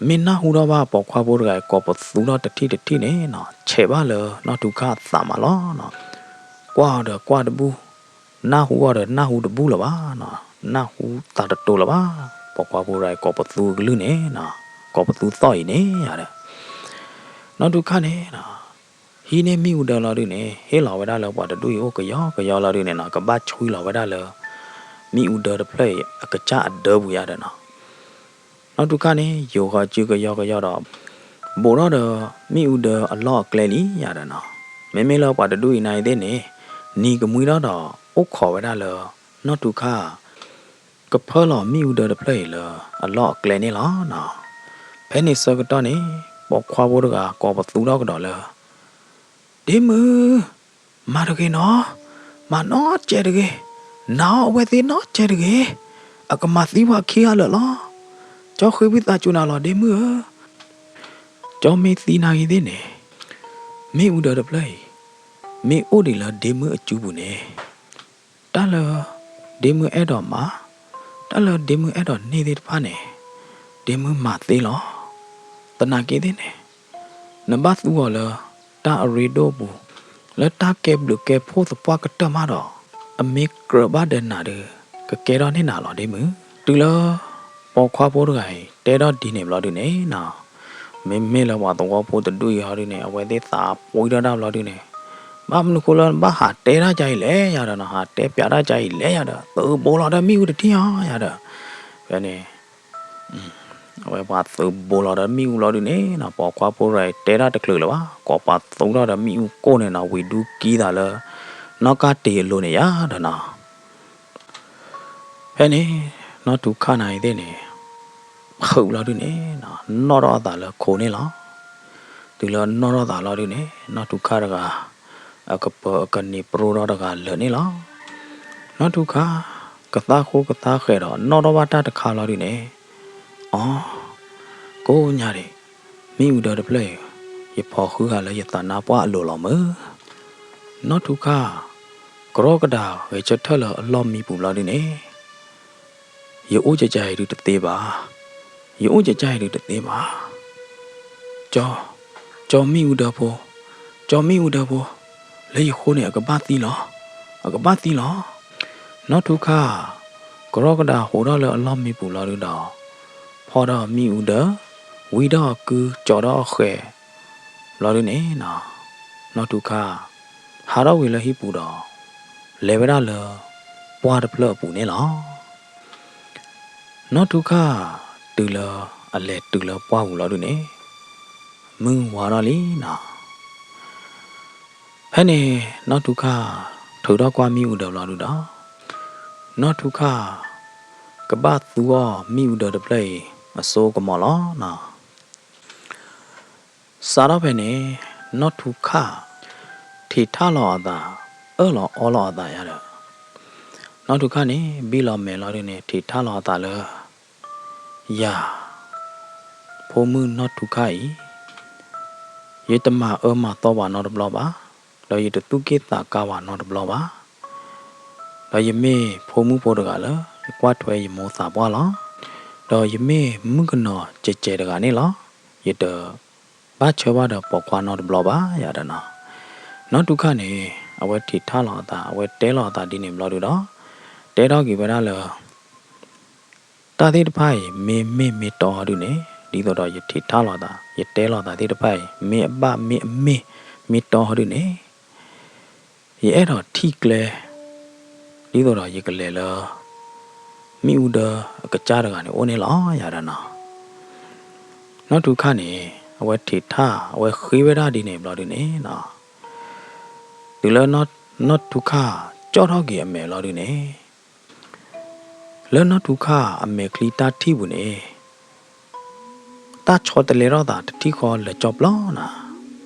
မ့ၢ်နၢ်ဟူထီၣ်ဘၣ်ပိာ်ခွါဖိတဂၤအံၤ ကိးပသူထီၣ်တထံၣ်တထံၣ်န့ၣ်နီၤ, ဆဲးဘၣ်လၢနီၢ်ထူခၣ်အသးမးလီၤနီၤ. ကွၢ်အီၤဒီးကွၢ်တဘူၣ်, နၢ်ဟူအီၤဒီးနၢ်ဟူတဘူၣ်လၢၤဘၣ်နီၤ, နၢ်ဟူသးတတိၤလၢၤဘၣ်. ပိာ်ခွါဖိတဂၤအံၤ ကိးပသူအကလုၢ်န့ၣ်နီၤ, ကိးပသူသီၣ်အံၤန့ၣ်ယါဒီး နီၢ်ထူခၣ်န့ၣ်နီၤ ဟံးန့ၢ်မ့ၣ်အူဒၢလီၤဒုန့ၣ် ဟ့ၣ်လီၤဝဲဒၣ်လၢပှၤတဒူၣ်အံၤအိၣ်ကယီကယီလီၤဒုန့ၣ်နီၤ, ကဘၣ်ဆွံလီၤဝဲဒၣ်လၢ မ့ၣ်အူဒၢတဖျၢၣ်အံၤအကစၢ်အဒၢပူၤယါဒီးနီၤ. နီၢ်ထူခၣ်န့ၣ် ယိၤဃီၤစုကယီကယီဒီး ဘူးထီၣ်ဒီးမ့ၣ်အူဒၢအလီၢ်အကျဲလံယါဒီးနီၤ. မ့မ့ၢ်လၢပှၤတဒူၣ်အံၤနၤအံၤသ့ၣ်န့ၣ် နံၤကမှံထီၣ်ဒီး အိၣ်ခိးဝဲဒၣ်လၢ နီၢ်ထူခၣ် ကဖၢလီၤမ့ၣ်အူဒၢတဖျၢၣ်အံၤလၢအလီၢ်အကျဲန့ၣ်လီၤနီၤ. ဖဲန့ၣ်ဆၢကတီၢ်န့ၣ် ပိာ်ခွါဖိတဂၤကိးပသူထီၣ်ကဒီးလၢ ဒ့မုၣ်, မၤတဂ့ၤနီၤ, မၤနီတစဲးတဂ့ၤ, နာ်အီၤအဝဲသ့ၣ်နီတစဲးတဂ့ၤ, အကမၤသံပှၤခံဂၤလၢာ်လီၤ. ကၠီဃ့ဝံသးစူၤနၤလီၤဒ့မုၣ်ဧၢ. ကၠီမ့ၢ်သံနာ်ဂ့ၤသ့ၣ်န့ၣ် မ့ၣ်အူဒၢတဖျၢၣ်အံၤ မ့ၢ်အိၣ်ဒံးလၢဒ့မုၣ်အစုပူၤန့ၣ် တၢ်လၢ ဒ့မုၣ်အဲၣ်ဒိးမၤ, တၢ်လၢဒ့မုၣ်အဲၣ်ဒိးန့ၢ်သ့ၣ်တဖၣ်န့ၣ် ဒ့မုၣ်မၤသ့လီၤ. သနာ်က့သ့ၣ်န့ၣ် နဘၣ်သူအီၤလၢတၢ်အရ့ဒိၣ်အပူၤ, လၢတၢ်ကဲဘျုးကဲဖှိၣ်သပှၢ်ကတၢၢ်မးဒီး အမ့ၢ်ကြၢးဘၣ်ဒီးနၤဒီး ကကဲထီၣ်န့ၢ်နၤလီၤဒ့မုၣ်. တုၤလၢ ပိာ်ခွါဖိတဂၤအံၤ တဲထီၣ်ဒ်န့ၣ်ဘျီဒုန့ၣ်နီၤ မ့မ့ၢ်လၢပှၤသဝီဖိတဒူၣ်အံၤဟီဒုန့ၣ် အဝဲသ့ၣ်သးပှံထီၣ်တၢ်ဘျီဒုန့ၣ် ဘၣ်မနုၤဃိလၢဘၣ်ဟးတဲတၢ်ကါအံၤလဲၣ်ယၤဒီးနီၤ ဟးတဲပၠးတၢ်ကါအံၤလဲၣ်ယၤဒီး သုးဘိလီၤဒီးမ့ၣ်အူတထံၣ်ဧါယၤဒီး ဖဲန့ၣ် အဝဲပှၤသုးဘိလီၤဒီးမ့ၣ်အူဘျီဒုန့ၣ်နီၤ ပိာ်ခွါဖိတဂၤအံၤတဲတၢ်တချုးလၢၤဘၣ် ကိးပှၤသူထီၣ်ဒီးမ့ၣ်အူကိၢ်န့ၣ်နီၤ ဝံၤဒူကံသးလၢ နီၢ်ကၢ်တ့ၤအလိၤန့ၣ်ယၤဒီးနီၤ ဖဲန့ၣ် နီၢ်ထူခၣ်နၤအံၤသ့ၣ်န့ၣ် ဖုးဘျီဒုန့ၣ်နီၤ နီၣ်ထီၣ်အသးလၢခိန့ၣ်လီၤ. တုၤလၢနီၣ်ထီၣ်သးဘျီဒုန့ၣ် နီၢ်ထူခၣ်တဂၤ အကပၢၤအကနံၤပြိထီၣ်တဂၤလၢာ်န့ၣ်လီၤ. နီၢ်ထူခၣ် ကသါဃိကသါဃဲးဒီး နီၣ်ထီၣ်ဘၣ်တၢ်တခါဘျီဒုန့ၣ် အီ ကိးညါဒံး မ့ၣ်အူဒၢတဖျၢၣ်အံၤ ယဖီၣ်ဃုဂၤလၢယသးနါပှၢ်အလိၤလီၤမုၢ်. နီၢ်ထူခၣ် ကရီကဒၤဂဲၤဆၢထၢၣ်လၢအလီၢ်မံပူၤဘျီဒုန့ၣ် ယအိၣ်ကကါအံၤဒုတသ့ဘၣ်, ယအိၣ်ကကါအံၤဒုတသ့ဘၣ်. ကၠီ, ကၠီမ့ၣ်အူဒၢဖိ, ကၠီမ့ၣ်အူဒၢဖိ, လၢယဃိန့ၣ် အကဘၣ်သံလီၤ, အကဘၣ်သံလီၤ. နီၢ်ထူခၣ် ကရီကဒၤဟးထီၣ်လၢအလီၢ်မံပူၤဘျီဒုဒီး ဖီၣ်ထီၣ်မ့ၣ်အူဒၢ, ဝံထီၣ်အကု, ကၠီထီၣ်အဃဲး ဘျီဒုန့ၣ် နီၢ်ထူခၣ် ဟးထီၣ်ဝံၤလၢဟံၣ်ပူၤဒီး လဲၤဝဲဒၣ်လၢ ပှၢ်တဖျၢၣ်အပူၤန့ၣ်လီၤ. နီၢ်ထူခၣ် တုၤလၢ အလဲၤတုၤလၢပှၢ်ပူၤဘျီဒုန့ၣ် မုၢ်ဝါထီၣ်လံနီၤ. ဖဲန့ၣ် နီၢ်ထူခၣ် ထုးထီၣ်ကွၢ်မ့ၣ်အူဒၢဘျီဒုဒီး နီၢ်ထူခၣ် ကဘၣ်သူအီၤမ့ၣ်အူဒၢတဖျၢၣ်အံၤ အစိကမီၤလီၤနီၤ. စးထီၣ်ဖဲန့ၣ် နီၢ်ထူခၣ် ထံးထၣ်လီၤအသး အၢၣ်လီၤအီလီၤအသးယၤဒီး နီၢ်ထူခၣ်န့ၣ် ဘံၣ်လီၤမဲာ်လီၤဒုန့ၣ် ထံးထၣ်လီၤအသးလၢ ယၤ ဖိမုၣ်နီၢ်ထူခၣ်အံၤ ယတမၤအၢမၤသီပှၤနီတဘျီဘၣ်, ဒီးယတသူၣ်က့ၣ်သးကါပှၤနီတဘျီဘၣ်. ဒီးယမ့ၢ်ဖိမုၣ်ဖိတဂၤလၢ ယကွၢ်ထွဲယမိၢ်သးပှၢ်လီၤ. ဒီးယမ့ၢ်မုၣ်ကနီၤကဲးကဲးတဂၤန့ၣ်လီၤ. ယတဘၣ်ဆၢဘၣ်ဒီးပိာ်ခွါနီတဘျီဘၣ်ယၤဒီးနီၤ. နီၢ်ထူခၣ်န့ၣ် အဝဲထံးထၣ်လီၤအသး အဝဲတဲလီၤအသးဒ်န့ၣ်ဘျီဒုဒီး တဲထီၣ်က့ၤဝဲဒၣ်လၢ တၢ်သ့ၣ်တဖၣ်အံၤ မ့ၢ်မ့ၢ်မ့ၢ်တီဟီဒုန့ၣ် ဒ်သိးဒီးယထံးထၣ်လီၤသး ယတဲလီၤသးသ့ၣ်တဖၣ်အံၤ မ့ၢ်အဘၣ်မ့ၢ်အမ့ၢ် မ့ၢ်တီဟီဒုန့ၣ် ယအဲၣ်ဒိးထံၣ်ကျဲ ဒ်သိးဒီးယကလဲၤလၢ မ့ၣ်အူဒၢအကစၢ်တဂၤန့ၣ်အိၣ်န့ၣ်လီၤယၤဒီးနီၤ. နီၢ်ထူခၣ်န့ၣ် အဝဲထံးထၣ် အဝဲဃ့ဝဲဒၣ်ဒ်န့ၣ်ဘျီဒုန့ၣ်နီၤ တုၤလၢနီၢ်ထူခၣ်ကၠီၣ်ထီၣ်က့ၤအမဲာ်လီၤဒုန့ၣ် လၢနီၢ်ထူခၣ်အမဲာ်ချံတၢ်ထံၣ်ပူၤန့ၣ် တၢ်ဆီတလဲထီၣ်သးတထံၣ်ဃီလၢာ်ကၠီပျီနီၤ.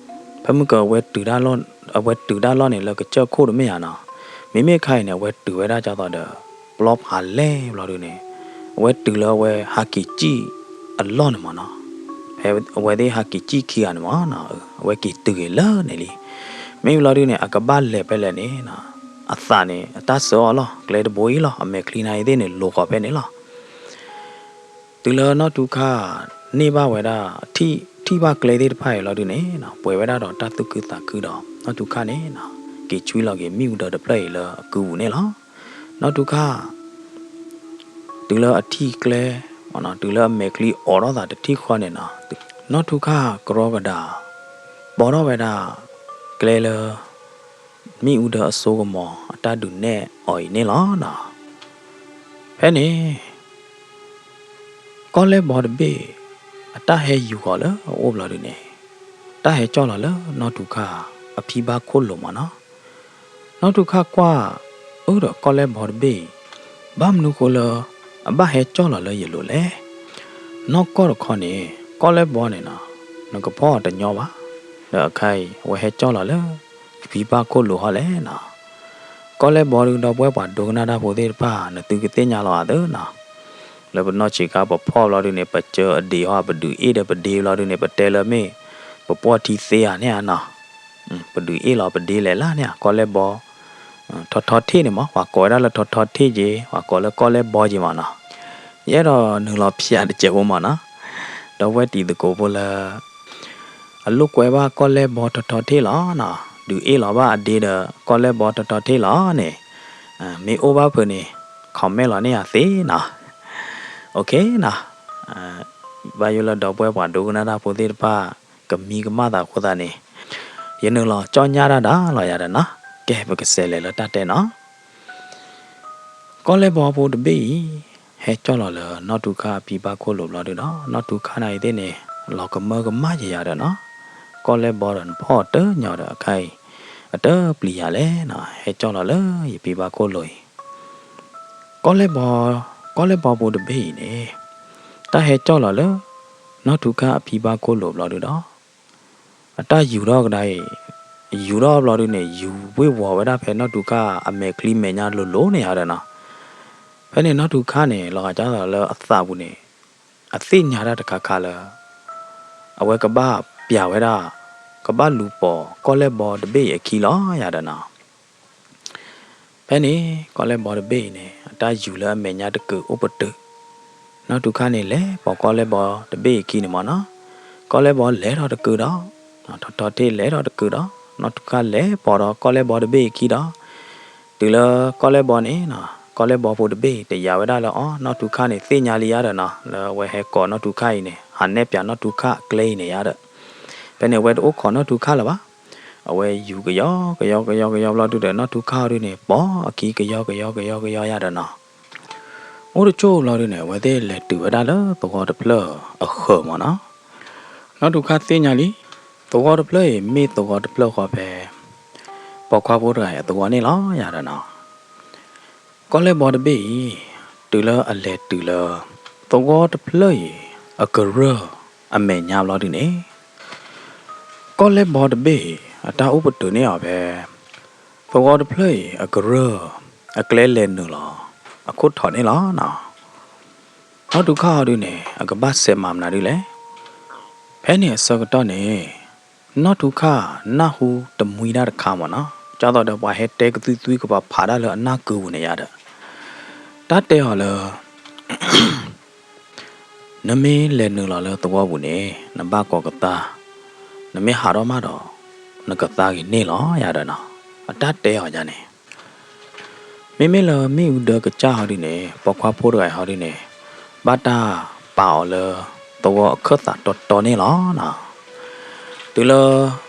ဖဲမုၢ်က အဝဲတုၤဒၣ်လီၢ်န့ၣ် လၢကစၢၢ်ခိၣ်တမ့ၢ်ဧါနီၤ. မ့မ့ၢ်ခါအံၤန့ၣ် အဝဲတုၤဝဲဒၣ်ကၠီသီဒီး ပျီဖးလဲၢ်ဘျီဒုန့ၣ် အဝဲတုၤလၢအဝဲဟးက့ၤစံၣ်အလီၢ်န့ၣ်မးနီၤ. ဖဲအဝဲသ့ၣ်ဟးက့ၤစံၣ်ခံဂၤန့ၣ်မးနီၤ အဝဲက့ၤတုၤက့ၤလၢန့ၣ်လံ. မ့ၢ်ဘျီဒုန့ၣ် အကဘၣ်လဲၤဖဲလဲၣ်န့ၣ် အသးန့ၣ် အတၢ်စၢအီၤလီၤ ကျဲတဘိအံၤလီၤ အမဲာ်ချံနၤအံၤသ့ၣ်န့ၣ် လိၤဃီၤဖဲန့ၣ်လီၤ. တုၤလၢနီၢ်ထူခၣ်န့ၢ်ဘၣ်ဝဲဒၣ် ထံၣ်ဘၣ်ကျဲသ့ၣ်တဖၣ်အံၤလီၤဒုန့ၣ် ပှဲၤဝဲဒၣ်ဒီးတၢ်သူၣ်ခုသးခုဒီး နီၢ်ထူခၣ်န့ၣ် က့ၤဆွံလီၤက့ၤမ့ၣ်အူဒၢတဖျၢၣ်အံၤလၢအကုပူၤန့ၣ်လီၤ. နီၢ်ထူခၣ် တုၤလၢအထံၣ်ကျဲ တုၤလၢအမဲာ်ချံအိးထီၣ်သးတထံၣ်ဃီန့ၣ်နီၤ နီၢ်ထူခၣ်ကရီကဒါ ပိာ်ထီၣ်ဝဲဒၣ် ကျဲလၢ မ့ၣ်အူဒၢအစိကမီၤအတၢ်ဒုးနဲၣ်အီၤအံၤန့ၣ်လီၤ. ဖဲန့ၣ် ကီၢ်လဲၢ်ဘီတဘ့ၣ် အတၢ်ဟဲယူၤဃီၤလၢအအိၣ်ဘျီဒုန့ၣ် တၢ်ဟဲကၠီၣ်လီၤလၢနီၢ်ထူခၣ်အဖံဘၣ်ခိၣ်လိၤမးနီၤ. နီၢ်ထူခၣ်ကွၢ်အၢဒီးကီၢ်လဲၢ်ဘီတဘ့ၣ်အံၤ ဘၣ်မနုၤဃိလၢ အဘၣ်ဟဲကၠီၣ်လီၤလၢယလိၤလဲၣ်. နီၢ်ကီၢ်တခီန့ၣ် ကီၢ်လဲၢ်ဘီန့ၣ်နီၤ နကဖီၣ်အီၤတညီဘၣ်. ဒီးအခါအံၤ အဝဲဟဲကၠီၣ်လီၤလၢ ယဖံဘၣ်ခိၣ်လိၤဟီၣ်လဲၣ်နီၤ. ကီၢ်လဲၢ်ဘီဒုဒီပုၢ်ဝဲၢ်ပှၤဒိကနၣ်တၢ်ဖိသ့ၣ်တဖၣ် နသုကသ့ၣ်ညါလီၤအသးနီၤ. လၢပနီၢ်ဆံးခါပဖီၣ်ဘျီဒုန့ၣ် ပစၢအဒံးဟီၣ် ပဒုးအ့ၣ်ဒီးပဒ့ဘျီဒုန့ၣ် ပတဲလၢမ့ၢ် ပပှီၢ်ထံသ့ဧါန့ၣ်ဧါနီၤ. ပဒုးအ့ၣ်လီၤပဒ့လဲၤလၢ်န့ၣ်ဧါ ကီၢ်လဲၢ်ဘီ ထီထီထ့ၣ်န့ၣ်မး ပှၤကိးဝဲဒၣ်လၢထီထီထ့ၣ်က့ၤ ပှၤကိးလၢကီၢ်လဲၢ်ဘီက့ၤမးနီၤ. ယအဲၣ်ဒိးနုာ်လီၤဖျါတစဲးဖိမးနီၤ. ဒီပုၢ်ဝဲၢ်တံၤသကိးဖိလၢ အလိာ်ကွဲဘၣ်ကီၢ်လဲၢ်ဘီထီထီထ့ၣ်လီၤနီၤ ဒုးအ့ၣ်လီၤဘၣ်အဒ့ဒီးကီၢ်လဲၢ်ဘီထီထီထ့ၣ်လီၤန့ၣ် မ့ၢ်အိၣ်ဘၣ်ဖုးန့ၣ် comment လီၤန့ၢ်ယၤသ့နီၤ. ဘၣ်ယိၣ်လၢဒီပုၢ်ဝဲၢ်ပှၤဒိကနၣ်တၢ်ဖိသ့ၣ်တဖၣ် ကမံကမၣ်သးအဃိသတးန့ၣ် ယနုာ်လီၤကၠီၣ်ညါတၢ်ဒၣ်လီၤယၤဒီးနီၤ. ကဲ ပကစးလဲၤလၢတၢ်တဲနီၤ. ကီၢ်လဲၢ်ဘီဖိတဘ့ၣ်အံၤ ဟဲကၠီၣ်လီၤလၢနီၢ်ထူခၣ်အဖံဘၣ်ခိၣ်လိၤဘျီဒုဒီး နီၢ်ထူခၣ်န့ၣ်အံၤသ့ၣ်န့ၣ် လီၤကမၢကမၣ်ယၤဒီးနီၤ. ကီၢ်လဲၢ်ဘီဒီးနဖီၣ်အီၤတညီဒီးအခါအံၤ အတပျံၤယၤလဲၣ်နီၤ ဟဲကၠီၣ်လီၤလၢယဖံဘၣ်ခိၣ်လိၤအံၤ ကီၢ်လဲၢ်ဘီ, ကီၢ်လဲၢ်ဘီဖိတဘ့ၣ်အံၤန့ၣ် တၢ်ဟဲကၠီၣ်လီၤလၢ နီၢ်ထူခၣ်အဖံဘၣ်ခိၣ်လိၤဘျီဒုဒီး အတၢ်ယူၤထီၣ်ကဒါအံၤ ယူၤထီၣ်ဘျီဒုန့ၣ် ယူၤဝ့ၢ်ဝီၤဝဲဒၣ်ဖဲနီၢ်ထူခၣ်အမဲာ်ချံမဲာ်ညါလိၤလိၤန့ၣ်ဧါဒီးနီၤ. ဖဲန့ၣ်နီၢ်ထူခၣ်န့ၣ် လီၤဂာ်ကၢ်သိးလၢအသးပူၤန့ၣ် အသ့ၣ်ညါတၢ်တခါခါလၢ အဝဲကဘၣ်ပျးဝဲဒၣ် ကဘၣ်လူၤပိာ်ကီၢ်လဲၢ်ဘီတဘ့ၣ်အံၤအခံလီၤယၤဒီးနီၤ. ဖဲန့ၣ် ကီၢ်လဲၢ်ဘီတဘ့ၣ်အံၤန့ၣ် အတၢ်ယူၤလၢအမဲာ်ညါတကုးအိၣ်ပတုာ်, နီၢ်ထူခၣ်န့ၣ် လဲၤပိာ်ကီၢ်လဲၢ်ဘီတဘ့ၣ်အံၤအခံန့ၣ်မးနီၤ. ကီၢ်လဲၢ်ဘီလဲၤထီၣ်တကုးဒီး ထီထီထ့ၣ်လဲၤထီၣ်တကုးဒီး နီၢ်ထူခၣ်လဲၤပိာ်ဒီးကီၢ်လဲၢ်ဘီတဘ့ၣ်အံၤအခံဒီး တုၤလၢကီၢ်လဲၢ်ဘီန့ၣ် ကီၢ်လဲၢ်ဘီဖိတဘ့ၣ်တယာ်ဝဲဒၣ်လၢအီၤ နီၢ်ထူခၣ်န့ၣ် သ့ၣ်ညါလံယၤဒီးနီၤ လၢအဝဲဟဲကိးနီၢ်ထူခၣ်အံၤန့ၣ် ဟးနဲၣ်ပၠးနီၢ်ထူခၣ်အကျဲအံၤန့ၣ်ယၤဒီး ဖဲန့ၣ်အဝဲတအိၣ်ခိးနီၢ်ထူခၣ်လၢၤဘၣ်. အဝဲယူၤကယီကယီကယီကယီဘျီဒုဒီး နီၢ်ထူခၣ်အီၤဒုန့ၣ် ပိာ်အခံကယီကယီကယီကယီယၤဒီးနီၤ. အိၣ်တဆိၣ်ဘျီဒုန့ၣ် အဝဲသ့ၣ်လဲၤတုၤဝဲဒၣ်လၢသဝီတဖျၢၣ်အဃၢၤမးနီၤ. နီၢ်ထူခၣ်သ့ၣ်ညါလံ, သဝီတဖျၢၣ်အံၤ မ့ၢ်သဝီတဖျၢၣ်ဃီဖဲ ပိာ်ခွါဖိတဂၤအံၤအသဝီန့ၣ်လီၤယၤဒီးနီၤ. ကီၢ်လဲၢ်ဘီတဘ့ၣ်အံၤ တုၤလၢအလဲၤတုၤလၢ သဝီတဖျၢၣ်အံၤ အကရၢၢ်အမဲာ်ညါဘျီဒုန့ၣ် ကီၢ်လဲၢ်ဘီတဘ့ၣ်အံၤ အတၢ်အိၣ်ပတုာ်န့ၢ်အီၤဖဲ သဝီတဖျၢၣ်အံၤ အကရၢၢ် အကျဲလဲၤနုာ်လီၤ အခိၣ်ထီးန့ၣ်လီၤနီၤ. နီၢ်ထူခၣ်အီၤဒုန့ၣ် အကဘၣ်စဲးမၤမနုၤဒ်လဲၣ်. ဖဲန့ၣ်အဆၢကတီၢ်န့ၣ် နီၢ်ထူခၣ်နၢ်ဟူတမှံတၢ်တခါမးနီၤ, ဒ်သိးဒီးပှၤဟဲတဲကသွံသွံကပၤဖးတၢ်လၢအနၢ်ကုပူၤန့ၣ်ယါဒီး တၢ်တဲအီၤလၢ နမ့ၢ်လဲၤနုာ်လီၤလၢသဝီပူၤန့ၣ် နဘၣ်ကိးကသါ, နမ့ၢ်ဟးထီၣ်မးဒီး နကသါဂ့ၤန့ၢ်လီၤယါဒီးနီၤ, အတၢ်တဲအီၤယါန့ၣ်. မ့မ့ၢ်လၢမ့ၣ်အူဒၢကစၢ်ဟီဒုန့ၣ် ပိာ်ခွါဖိတဂၤဟီဒုန့ၣ် ဘၣ်တၢ်ပာ်အီၤလၢ သဝီအခၢၣ်သးတီတီန့ၣ်လီၤနီၤ. တုၤလၢ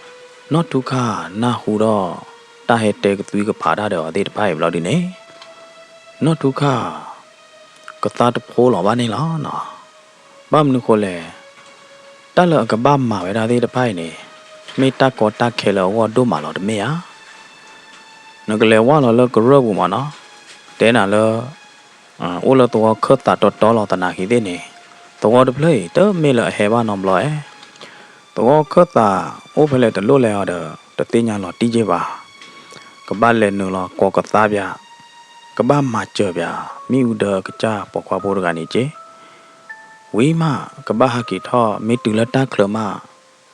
နီၢ်ထူခၣ်နၢ်ဟူဒီး တၢ်ဟဲတဲကသွံကဖးတၢ်ဒီးအီၤသ့ၣ်တဖၣ်အံၤဘျီဒုန့ၣ် နီၢ်ထူခၣ် ကသါတဖိလီၤဘၣ်န့ၣ်လီၤနီၤ. ဘၣ်မနုၤဃိလဲၣ်, တၢ်လၢအကဘၣ်မၤဝဲဒၣ်သ့ၣ်တဖၣ်အံၤန့ၣ် မ့ၢ်တၢ်ကီတၢ်ခဲလၢအဂီၢ်ဒိၣ်မးလီၤတမ့ၢ်ဧါ. နကလဲၤဝဲလီၤလၢကရၢၢ်ပူၤမးနီၤ, တဲနၤလၢ အိၣ်လၢသဝီခၢၣ်သးတီတီလီၤသနာ်က့သ့ၣ်န့ၣ် သဝီတဖျၢၣ်အံၤ တမ့ၢ်လၢအဟဲဘၣ်နီတဘျီဧါ. သဝီခၢၣ်သးအိၣ်ဖဲလဲၣ်တလိၣ်လဲၣ်အီၤဒီး တသ့ၣ်ညါလီၤတံၢ်က့ဘၣ်. ကဘၣ်လဲၤနုာ်လီၤကိးကသါပၠး, ကဘၣ်မၤစၢၤပၠး မ့ၣ်အူဒၢကစၢ်ပိာ်ခွါဖိတဂၤန့ၣ်က့ ဝံၤမး ကဘၣ်ဟးက့ၤထီၣ် မ့ၢ်တုၤလၢတၢ်ချၢမး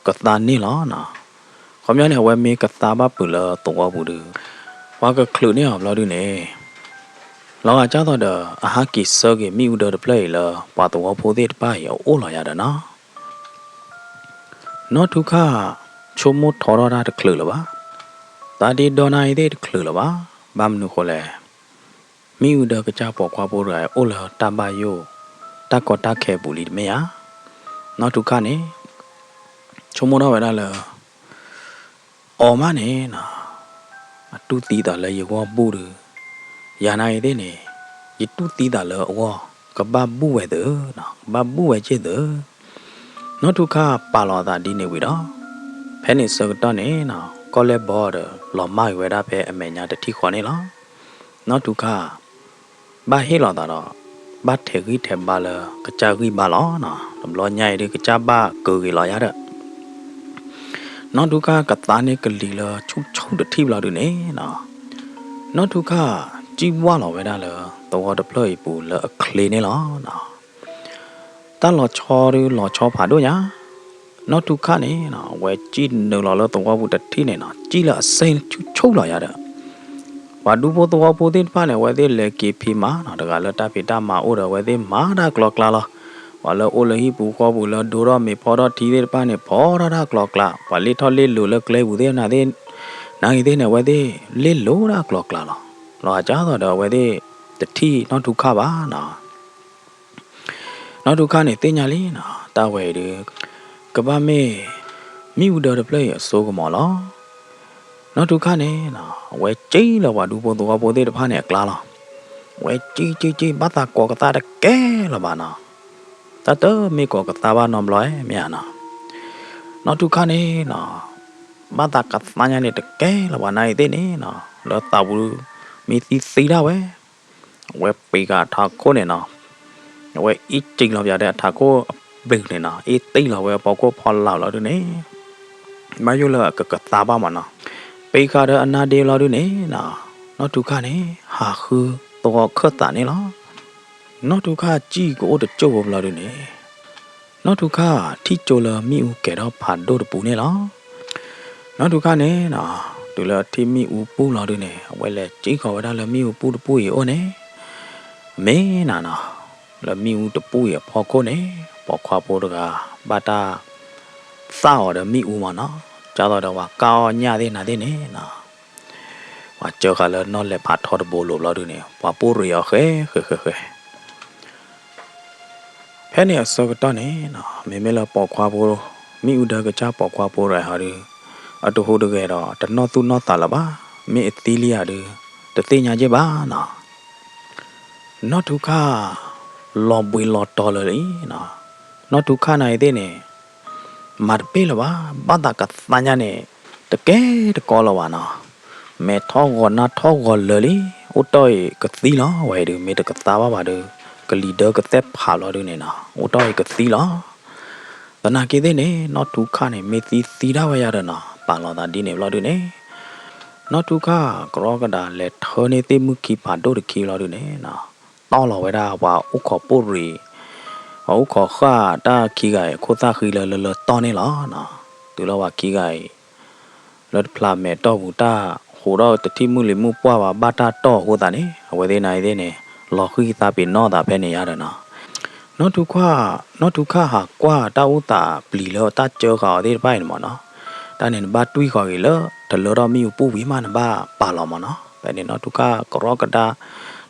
ကသါန့ၢ်လီၤနီၤ. ခီပညီန့ၣ် အဝဲမ့ၢ်ကသါဘၣ်ပုၤလၢသဝီပူၤဒီး ပှၤကချုးန့ၢ်အီၤဘျီဒုန့ၣ် လီၤဂာ်ကၢ်သိးဒီး အဟးက့ၤဆၢက့ၤမ့ၣ်အူဒၢတဖျၢၣ်အံၤလၢ ပှၤသဝီဖိသ့ၣ်တဖၣ်အံၤအအိၣ်လီၤယၤဒီးနီၤ. နီၢ်ထူခၣ် ဆိကမိၣ်ထီထီၣ်တၢ်တချုးလၢၤဘၣ်. သးဒ့ဒီနၢ်အံၤသ့ၣ်တချုးလၢၤဘၣ်. ဘၣ်မနုၤဃိလဲၣ် မ့ၣ်အူဒၢကစၢ်ပိာ်ခွါဖိတဂၤ အိၣ်လၢတၢ်ဘၣ်ယိၣ် တၢ်ကီတၢ်ခဲပူၤလံတမ့ၢ်ဧါ. နီၢ်ထူခၣ်န့ၣ် ဆိကမိၣ်ထီၣ်ဝဲဒၣ်လၢ အီၤမးန့ၣ်နီၤ အတူၢ်သံသးလၢယဂီၢ်ဘူၣ်ဒီး ယၤနၤအံၤသ့ၣ်န့ၣ် ယတူၢ်သံသးလၢအဂီၢ် ကဘၣ်ဘူၣ်ဝဲသ့နီၤ ကဘၣ်ဘူၣ်ဝဲက့ၢ်သ့. နီၢ်ထူခၣ်ပာ်လီၤအသးဒ်န့ၣ်ဝံၤဒီး ဖဲန့ၣ်ဆၢကတီၢ်န့ၣ်နီၤ ကီၢ်လဲၢ်ဘီဒီး လီၤမၢ်ကွံာ်ဝဲဒၣ်ဖဲအမဲာ်ညါတထံၣ်ဃီန့ၣ်လီၤ. နီၢ်ထူခၣ် ဘၣ်ဟ့ၣ်လီၤသးဒီး ဘၣ်ထဲးဂံၢ်ထဲးဘါလၢကစၢ်ဂံၢ်ဘါလီၤနီၤ. တဘျီညါအံၤဒုး ကစၢ်ဘၣ်ကၢၤဂ့ၤလီၤယၤဒီး နီၢ်ထူခၣ်ကသါန့ၢ်ကလံၤလၢ ဆူၣ်ဆူၣ်တထံၣ်ဘျီဒုးန့ၣ်နီၤ, နီၢ်ထူခၣ်စံၣ်ဝၢ်လီၤဝဲဒၣ်လၢ သဝီတဖျၢၣ်အံၤပူၤလၢအချ့န့ၣ်လီၤနီၤ. တၢ်လီၤဆီဒုးလီၤဆီဖးဒိၣ်ညါ, နီၢ်ထူခၣ်န့ၣ်နီၤ အဝဲစံၣ်နုာ်လီၤလၢသဝီပူၤတထံၣ်န့ၣ်နီၤ စံၣ်လၢအစ့ဆူၣ်ဆူၣ်လီၤယၤဒီး ပှၤဒူဖိသဝီဖိသ့ၣ်တဖၣ်န့ၣ် အဝဲသ့ၣ်လဲၤက့ၤဖံးမၤနီၤ, တဂၤလၢတၢ်ဖံးတၢ်မၤအိၣ်ဒီး အဝဲသ့ၣ်မၤတၢ်ကျီကျါလီၤ. ပှၤလၢအိၣ်လၢဟံၣ်ပူၤဃီပူၤလၢဒိထီၣ်မ့ၤဖီထီၣ်ထံသ့ၣ်တဖၣ်န့ၣ် ဖီထီၣ်တၢ်ကျီကျါ, ပှၤလ့ၣ်ထီၣ်လ့ၣ်လိၤလၢကျဲပူၤသ့ၣ်နၤသ့ၣ်, နၤဂ့ၤသ့ၣ်န့ၣ် အဝဲသ့ၣ်လ့ၣ်လိၤတၢ်ကျီကျါလီၤ. လီၤဂာ်ကၢ်သိးဒီး အဝဲသ့ၣ်တထံၣ်နီၢ်ထူခၣ်ဘၣ်နီၤ. နီၢ်ထူခၣ်န့ၣ်သ့ၣ်ညါလံနီၤ, တၢ်ဝဲအံၤဒုး ကဘၣ်မ့ၢ် မ့ၣ်အူဒၢတဖျၢၣ်အံၤအစိကမီၤလီၤ. နီၢ်ထူခၣ်န့ၣ်နီၤ အဝဲစံၣ်လၢပှၤဒူဖိသဝီဖိသ့ၣ်တဖၣ်န့ၣ်အကျါလီၤ. အဝဲစံၣ်စံၣ်စံၣ် ဘၣ်သးကိးကသါတကဲလၢၤဘၣ်နီၤ. တၢ်တမ့ၢ်ကိးကသါဘၣ်နီတဘျီမ့ၢ်ဧါနီၤ. နီၢ်ထူခၣ်န့ၣ်နီၤ ဘၣ်သးကသါညါန့ၣ်တကဲလၢၤဘၣ် နၤဂ့ၤသ့ၣ်န့ၣ်နီၤ လၢသးပူၤ မ့ၢ်သံသံဒၣ်ဝဲ အဝဲပ့ၤဃာ်အထးခိၣ်န့ၣ်နီၤ, အဝဲအ့ၣ်စံၣ်လီၤပၠးဒီးအထးခိၣ်အဘျုးန့ၣ်နီၤ, အ့ၣ်တ့ၢ်လီၤဝဲအဖီခိၣ်ဖီလာ်လီၤဒုးန့ၣ်, ဘၣ်ယိၣ်လၢအကကသါဘၣ်မးနီၤ, ပ့ၤဃာ်ဒီးအနါဒ့လီၤဒုးန့ၣ်နီၤ, နီၢ်ထူခၣ်န့ၣ် ဟးဃုသဝီခၢၣ်သးန့ၣ်လီၤ. နီၢ်ထူခၣ်စံၣ်ကအိၣ်တစိၢ်ဖိဘျီဒုးန့ၣ် နီၢ်ထူခၣ်ထံၣ်ကၠိလၢမ့ၣ်အူကဲၤထီၣ်ဖးဒိၣ်တပူၤန့ၣ်လီၤ. နီၢ်ထူခၣ်န့ၣ်နီၤ တုၤလၢအထံၣ်မ့ၣ်အူပူၤလီၤဒုးန့ၣ် အဝဲလဲၤစံၣ်ဃီၤဝဲဒၣ်လၢမ့ၣ်အူပူၤတပူၤအံၤအအိၣ်န့ၣ်, မ့ၢ်နၤနီၤ လၢမ့ၣ်အူတပူၤအံၤအဖီခိၣ်န့ၣ် ပိာ်ခွါဖိတဂၤ ဘၣ်တၢ်သၣ်အီၤဒီးမ့ၣ်အူမးနီၤ, ကၢ်သိးဒီးပှၤကၢ်အီၣ်ညၣ်သ့ၣ်နၤသ့ၣ်န့ၣ်နီၤ ပှၤစၢဃာ်လၢနီၣ်လဲၤဖးထီတဘိလိၤဘျီဒုးန့ၣ် ပှၤပူၣ်ရ့ၤအီၤဃဲဃဲဃဲဃဲ ဖဲန့ၣ်အဆၢကတီၢ်န့ၣ်နီၤ မ့မ့ၢ်လၢပိာ်ခွါဖိ မ့ၣ်အူဒၢကစၢ်ပိာ်ခွါဖိတဂၤဟီဒုး အတဟူးတဂဲၤဒီး တနီၢ်သူၣ်နီၢ်သးလၢၤဘၣ်, မ့ၢ်အသံလံဧါဒုး တသ့ၣ်ညါက့ၢ်ဘၣ်နီၤ. နီၢ်ထူခၣ် လီၤဘှံးလီၤတီၤလၢာ်လံနီၤ, နီၢ်ထူခၣ်နၤအံၤသ့ၣ်န့ၣ် မၤတပ့ၢ်လၢၤဘၣ်, ဘၣ်သးကသါညါန့ၣ် တကဲတကီလၢၤဘၣ်နီၤ, မဲာ်ထီၣ်ဂီၤနါထီၣ်ဂီၤလၢာ်လံ, အိၣ်တီၢ်အံၤကသံလီၤ, ဝဲအံၤဒုး မ့ၢ်တကသါဘၣ်ဘၣ်ဒီး ကလံၤဒၢကသဲၣ်ဖးဘျီဒုးန့ၣ်နီၤ အိၣ်တီၢ်အံၤကသံလီၤ. သနာ်က့သ့ၣ်န့ၣ် နီၢ်ထူခၣ်န့ၣ် မ့ၢ်သံသံဒၣ်ဝဲယၤဒီးနီၤ ပာ်လီၤသးဒ်န့ၣ်ဘျီဒုးန့ၣ် နီၢ်ထူခၣ်ကရီကဒါလဲၤထၢန့ၢ်သ့ၣ်မုၢ်ခံဖးဒိၣ်တခံဘျီဒုးန့ၣ်နီၤ တီၢ်လီၤဝဲဒၣ်ပှၤအိၣ်ခိးပူၣ်ရ့ၤ ပှၤအိၣ်ခိးဃၣ်တၢ်ခံဂၤအံၤအခိၣ်သၣ်ဃံလၢလၢလၢတီၢ်န့ၣ်လီၤ. တုၤလၢပှၤခံဂၤအံၤ လၢတဖျးမဲာ်တီၢ်ပူၤတၢ်ဃိးထီၣ်တထံၣ်မုၢ်လံၤမုၢ်ပှၢ်ဘၣ် ဘၣ်တၢ်တီၢ်အဃိသတးန့ၣ် အဝဲသ့ၣ်နၤအံၤသ့ၣ်န့ၣ် လီၤဃံသးပ့ၤနီၣ်သးဖဲန့ၣ်ယါဒီးနီၤ နီၢ်ထူခၣ် နီၢ်ထူခၣ်ဟးကွၢ်တၢ်အိၣ်သးပျံၤလၢတၢ်စၢဃာ်အီၤသ့ၣ်တဖၣ်အံၤန့ၣ်မးနီၤ, တၢ်န့ၣ်နဘၣ်တွံၢ်ဃီၤဂ့ၤလၢ တလၢထီၣ်မ့ၣ်အူပူၤဝံၤမး နဘၣ်ပာ်လီၤမးနီၤ. ဖဲန့ၣ်နီၢ်ထူခၣ်ကရီကဒါ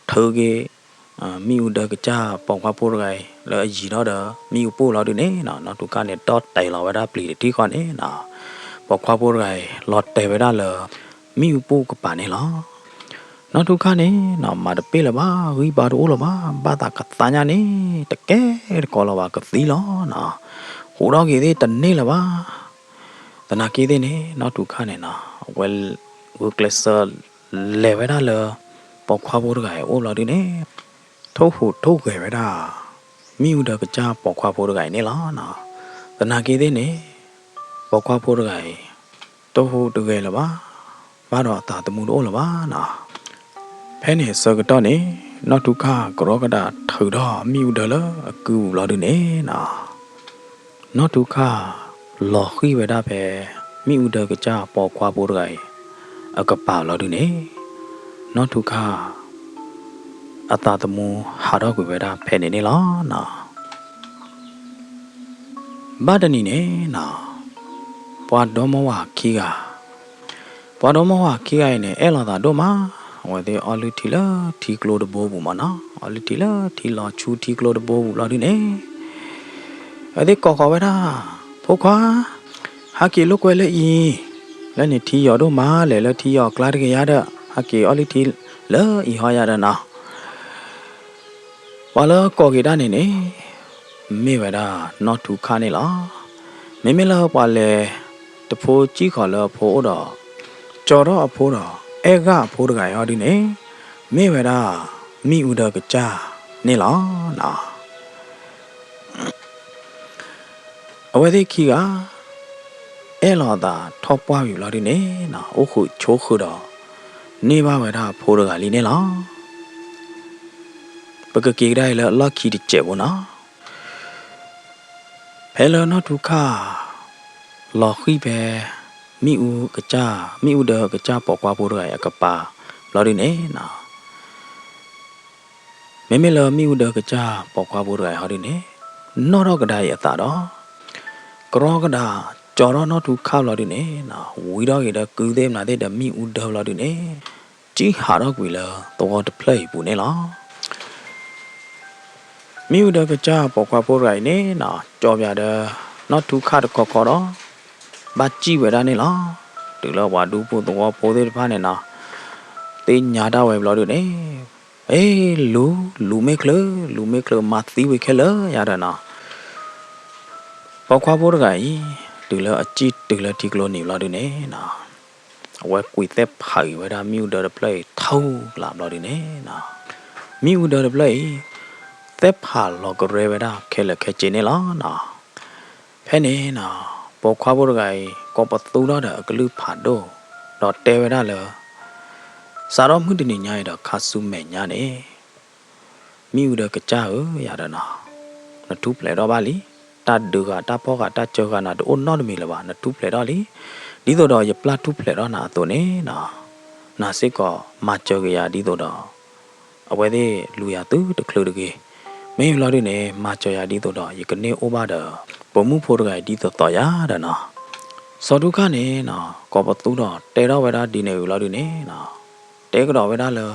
ထၢက့ၤ မ့ၣ်အူဒၢကစၢ်ပိာ်ခွါဖိတဂၤအံၤ လၢအယံၤထီၣ်ဒီးမ့ၣ်အူပူၤလီၤဒုးန့ၣ်နီၤ, နီၢ်ထူခၣ်န့ၣ် တီၢ်တဲာ်လီၤဝဲဒၣ်ပျံၤတထံၣ်ဃီန့ၣ်နီၤ, ပိာ်ခွါဖိတဂၤအံၤ လီၤတဲာ်ဝဲဒၣ်လၢ မ့ၣ်အူပူၤကပၤန့ၣ်လီၤ. နီၢ်ထူခၣ်န့ၣ်နီၤ မၤတပ့ၢ်လၢၤဘၣ်, ဂံၢ်ဘါတအိၣ်လၢၤဘၣ်, ဘၣ်သးကသါညါန့ၣ် တကဲတကီလၢၤဘၣ် ကသံလီၤနီၤ, ဃိးထီၣ်က့ၤသ့ၣ်တန့ၢ်လၢၤဘၣ်. သနာ်က့သ့ၣ်န့ၣ် နီၢ်ထူခၣ်န့ၣ်နီၤ အဝဲ ဂုာ်ကျဲးစၢး လဲၤဝဲဒၣ်လၢ ပိာ်ခွါဖိတဂၤအံၤအိၣ်ဘျီဒုးန့ၣ် ထိၣ်ဟူးထိၣ်ဂဲၤဝဲဒၣ် မ့ၣ်အူဒၢကစၢ်ပိာ်ခွါဖိတဂၤအံၤန့ၣ်လီၤနီၤ. သနာ်က့သ့ၣ်န့ၣ် ပိာ်ခွါဖိတဂၤအံၤ တဟူးတဂဲၤလၢၤဘၣ်, ဘၣ်ဒီးအသးသမူတအိၣ်လၢၤဘၣ်နီၤ. ဖဲန့ၣ်အဆၢကတီၢ်န့ၣ် နီၢ်ထူခၣ်ကရီကဒါထုးထီၣ်မ့ၣ်အူဒၢလၢအကုပူၤဘျီဒုးန့ၣ်နီၤ နီၢ်ထူခၣ် လီၤဃံၤဝဲဒၣ်ဖဲ မ့ၣ်အူဒၢကစၢ်ပိာ်ခွါဖိတဂၤအံၤ အကပၤလီၤဒုးန့ၣ် နီၢ်ထူခၣ် အသးသမူဟးထီၣ်ကွံာ်ဝဲဒၣ်ဖဲန့ၣ်န့ၣ်လီၤနီၤ. ဘၣ်တနံၤန့ၣ်နီၤ ပှၤဒီမါဝၤခံဂၤ ပှၤဒီမါဝၤခံဂၤအံၤန့ၣ် အဲၣ်လိာ်သးဒိၣ်မး, အဝဲသ့ၣ်အီလုၢ်ထံလၢထံကျိတဘိပူၤမးနီၤ, အီလုၢ်ထံလၢထံလီၤဆူထံကျိတဘိပူၤဘျီဒုးန့ၣ် အဝဲသ့ၣ်ကိးဃီၤဝဲဒၣ် ဖိခွါ ဟဲက့ၤလိာ်ကွဲလၢအံၤ, လၢန့ၣ်ထံယီၤဒိၣ်မး လဲၤလၢထံယီၤအကျါတဂ့ၤယါဒီး ဟဲက့ၤအီလုၢ်ထံလၢအံၤဟီယါဒီးနီၤ. ပှၤလၢကိးက့ၤတၢ်န့ၣ်န့ၣ် မ့ၢ်ဝဲဒၣ်နီၢ်ထူခၣ်န့ၣ်လီၤ. မ့မ့ၢ်လၢပှၤလဲၤတဖိစံၣ်ဃီၤလၢအဖိအိၣ်ဒီး ကၠီထီၣ်အဖိဒီး အဲၣ်ဂၣ်အဖိတဂၤအံၤဟီဒုးန့ၣ် မ့ၢ်ဝဲဒၣ် မ့ၣ်အူဒၢကစၢ် န့ၣ်လီၤ. အဝဲသ့ၣ်ခံဂၤ အဲၣ်လီၤအသးထီၣ်ပှၢ်ဝံၤဘျီဒုန့ၣ်နီၤ အိၣ်ဃုာ်ဆိးဃုာ်ဒီး န့ၢ်ဘၣ်ဝဲဒၣ်ဖိတဂၤလံန့ၣ်လီၤ. ပကက့ၤကဒါအံၤလၢအလီၢ်ခံတစဲးဖိနီၤ. ဖဲလၢနီၢ်ထူခၣ် လီၤဃံၤဖဲ မ့ၣ်အူကစၢ် မ့ၣ်အူဒၢကစၢ်ပိာ်ခွါဖိတဂၤအံၤအကပၤဘျီဒုန့ၣ်နီၤ မ့မ့ၢ်လၢမ့ၣ်အူဒၢကစၢ်ပိာ်ခွါဖိတဂၤအံၤဟီဒုန့ၣ် နီၣ်ထီၣ်ကဒါအံၤအသးဒီး ကရီကဒါ ကၠီထီၣ်နီၢ်ထူခၣ်ဘျီဒုန့ၣ်နီၤ ဝံၤထီၣ်က့ၤဒီးကုသ့ၣ်မနုၤသ့ၣ်ဒီးမ့ၣ်အူဒၢဘျီဒုန့ၣ် ကံၣ်ဟးထီၣ်ကွံာ်လၢသဝီတဖျၢၣ်အံၤအပူၤန့ၣ်လီၤ. မ့ၣ်အူဒၢကစၢ်ပိာ်ခွါဖိတဂၤအံၤန့ၣ်နီၤ ကၠီပၠးဒီး နီၢ်ထူခၣ်တခီခီဒီး ဘၣ်စံၣ်ဝဲဒၣ်န့ၣ်လီၤ. တုၤလၢပှၤဒူဖိသဝီဖိသ့ၣ်တဖၣ်န့ၣ်နီၤ သ့ၣ်ညါတၢ်ဝဲဘျီဒုန့ၣ် အ့ လူၤ လူၤမ့ၢ်ချၢ လူၤမ့ၢ်ချၢ မၤသံဝံၤခဲလၢာ်ယၤဒီးနီၤ ပိာ်ခွါဖိတဂၤအံၤ တုၤလၢအစံၣ်တုၤလၢထံကျိနံၤဘျီဒုန့ၣ်နီၤ အဝဲကွံာ်သဲဖးအံၤဝဲဒၣ်မ့ၣ်အူဒၢတဖျၢၣ်အံၤ ထူလၢ်ဘျီဒုန့ၣ်နီၤ မ့ၣ်အူဒၢတဖျၢၣ်အံၤ သဲဖးလီၤကရဲဝဲဒၣ်ခဲလၢာ်ခဲဆ့န့ၣ်လီၤနီၤ. ဖဲန့ၣ်နီၤ ပိာ်ခွါဖိတဂၤအံၤ ကိးပသူထီၣ်ဒီးအကလုၢ်ဖးဒိၣ် ဒီးတဲဝဲဒၣ်လၢ စးထီၣ်မုၢ်တနံၤညါအံၤဒီးခါဆူမဲာ်ညါန့ၣ် မ့ၣ်အူဒၢကစၢ်ဧၢ ယၤဒီးနီၤ နထူၣ်ဖျဲးထီၣ်ဘၣ်လံ. တၢ်ဒုးဂၤ တၢ်ဖီၣ်ဂၤ တၢ်စၢဃာ်နၤတအိၣ်နီတမံၤလၢၤဘၣ် နထူၣ်ဖျဲးထီၣ်လံ. ဒ်သိးဒီးယပျၢ်ထူၣ်ဖျဲးထီၣ်နၤအသိးန့ၣ်နီၤ နၤစ့ၢ်ကီးမၤစၢၤက့ၤယၤဒ်သိးဒီး အဝဲသ့ၣ်လူၤယၤသုတချုးတဂ့ၤ. မ့ၢ်ဘျီဒုန့ၣ် မၤစၢၤယၤဒ်သိးဒီး ယကန့ၢ်အိၣ်ဘၣ်ဒီး ပိာ်မုၣ်ဖိတဂၤအံၤဒ်သိးသိးယၤဒီးနီၤ. စီၤထူခၣ်န့ၣ်နီၤ ကိးပသူဒီးတဲထီၣ်ဝဲဒၣ်ဒ်န့ၣ်ဝံၤဘျီဒုန့ၣ်နီၤ တဲကဒီးဝဲဒၣ်လၢ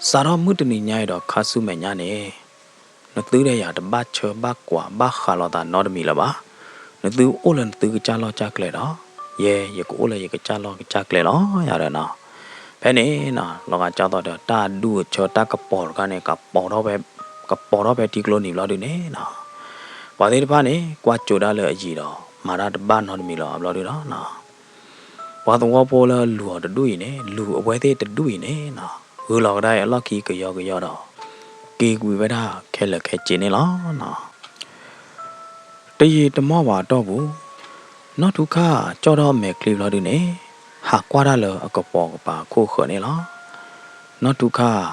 စးထီၣ်မုၢ်တနံၤညါအံၤဒီးခါဆူမဲာ်ညါန့ၣ် နသုဒီးယၤတဘၣ်ဆၢဘၣ်ကွၢ်ဘၣ်ဃးလိာ်သးနီတမံၤလၢၤဘၣ်. နသုအိၣ်လၢနသုကစၢ်လီၢ်ကစၢ်ကျဲဒီး ယဲ ယကအိၣ်လၢယကစၢ်လီၢ်ကစၢ်ကျဲလီၤယၤဒီးနီၤ. ဖဲန့ၣ်နီၤ လီၤဂာ်ကၢ်သိးဒီးတၢ်ဒူၣ်အဆၢတၢ်ကပီၤတခါန့ၣ် ကပီၤထီၣ်ဖဲ ကပီၤထီၣ်ဖဲထံကျိနံၤဘျီဒုန့ၣ်နီၤ ပှၤသ့ၣ်တဖၣ်န့ၣ် ကွၢ်စိာ်ဒၣ်လၢအယံၤဒီး မၤတၢ်တဘၣ်နီတမံၤလၢၤဘၣ်ဘျီဒုဒီးနီၤ ပှၤသဝီဖိလၢအလူၤအီၤတဒူၣ်အံၤန့ၣ် လူၤအဝဲသ့ၣ်တဒူၣ်အံၤန့ၣ်နီၤ ဂုၤလီၤကဒါအံၤအလီၢ်ခံကယီကယီဒီး က့ၤကွံာ်ဝဲဒၣ်ခဲလၢာ်ခဲဆ့န့ၣ်လီၤနီၤ. တယံာ်တမီၢ်ဘၣ်အတီၢ်ပူၤ နီၢ်ထူခၣ်ကၠီၣ်ထီၣ်အမဲာ်ချံဘျီဒုန့ၣ် ဟးကွၢ်တၢ်လၢအကပိာ်ကပၤအခိၣ်ဃၢၤန့ၣ်လီၤ. နီၢ်ထူခၣ်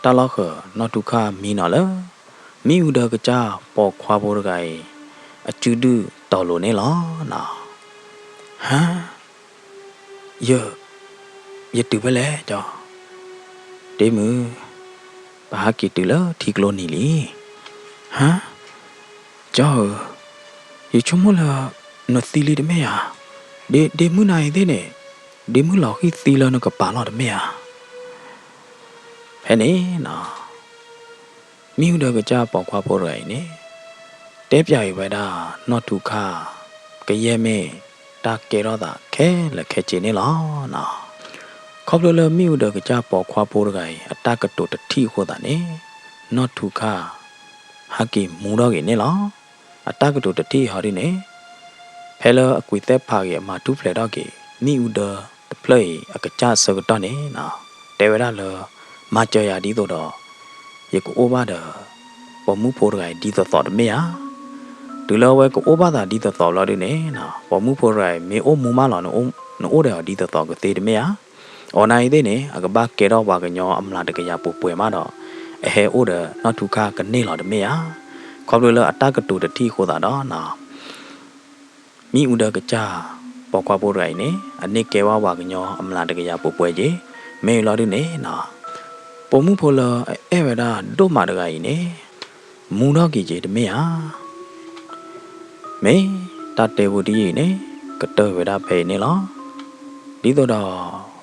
တၢ်လီၢ်ဃၢၤ နီၢ်ထူခၣ်မံနီၤလၢ မ့ၣ်အူဒၢကစၢ်ပိာ်ခွါဖိတဂၤအံၤ အစုဒုၣ်တီၤလိၤန့ၣ်လီၤနီၤ. ဟါ ယ ယတုၤဖဲလဲၣ်ကၠီ, ဒ့မုၣ်, ပဟဲက့ၤတုၤလၢထံကျိနံၤလံ. ဟါ, ကၠီဧၢ, ယဆိကမိၣ်လၢ နသံလံတမ့ၢ်ဧါ. ဒ့မုၣ်နၤအံၤသ့ၣ်န့ၣ် ဒ့မုၣ်လီၤဃံၤသံလၢနကပၤလီၤတမ့ၢ်ဧါ. ဖဲန့ၣ်နီၤ မ့ၣ်အူဒၢကစၢ်ပိာ်ခွါဖိတဂၤအံၤန့ၣ် တဲပၠးအံၤဝဲဒၣ် နီၢ်ထူခၣ် ကယဲၢ်မ့ၢ်တၢ်ကဲထီၣ်သးခဲလၢာ်ခဲဆ့န့ၣ်လီၤနီၤ. ခီဖျိလၢမ့ၣ်အူဒၢကစၢ်ပိာ်ခွါဖိတဂၤအံၤ အတၢ်ကတိၤတထံၣ်အဃိသတးန့ၣ် နီၢ်ထူခၣ် ဟဲက့ၤမူထီၣ်က့ၤန့ၣ်လီၤ. အတၢ်ကတိၤတထံၣ်ဟီဒ်န့ၣ် ဖဲလၢအကွံာ်သဲဖးက့ၤ အမၤထူၣ်ဖျဲးထီၣ်က့ၤ မ့ၣ်အူဒၢတဖျၢၣ်အံၤအကစၢ်အဆၢကတီၢ်န့ၣ်နီၤ တဲဝဲဒၣ်လၢ မၤစၢၤယၤဒ်သိးဒီး ယကအိၣ်ဘၣ်ဒီး ပိာ်မုၣ်ဖိတဂၤအံၤဒ်သိးသိးတမ့ၢ်ဧါ. တုၤလၢအဝဲကအိၣ်ဘၣ်သးဒ်သိးသိးဘျီဒုန့ၣ်နီၤ ပိာ်မုၣ်ဖိတဂၤအံၤ မ့ၢ်အိၣ်မူမးလီၤ နအိၣ်ဒီးအီၤဒ်သိးသိးကသ့တမ့ၢ်ဧါ. အီၤနၤအံၤသ့ၣ်န့ၣ် အကဘၣ်ကဲထီၣ်ပှၤကညီအမျးတကယၤပှဲၤပှဲၤမးဒီး အဟဲအိၣ်ဒီးနီၢ်ထူခၣ်ကန့ၢ်လီၤတမ့ၢ်ဧါ. ခီဖျိလၢအတၢ်ကတိၤတထံၣ်အဃိသတးဒီးနီၤ မ့ၣ်အူဒၢကစၢ်ပိာ်ခွါဖိတဂၤအံၤန့ၣ် အန့ၢ်ကဲဝဲပှၤကညီအမျးတကယၤပှဲၤပှဲၤက့ၤ မ့ၢ်လီၤဒုန့ၣ်နီၤ ပိာ်မုၣ်ဖိလၢအအဲၣ်ဝဲဒၣ်ဒိၣ်မးတဂၤအံၤန့ၣ် မူထီၣ်က့ၤက့ၤတမ့ၢ်ဧါ. မ့ၢ်တၢ်တဲဖိတယုၢ်အံၤန့ၣ် ကတၢၢ်ဝဲဒၣ်ဖဲအံၤန့ၣ်လီၤ. ဒ်သိးဒီး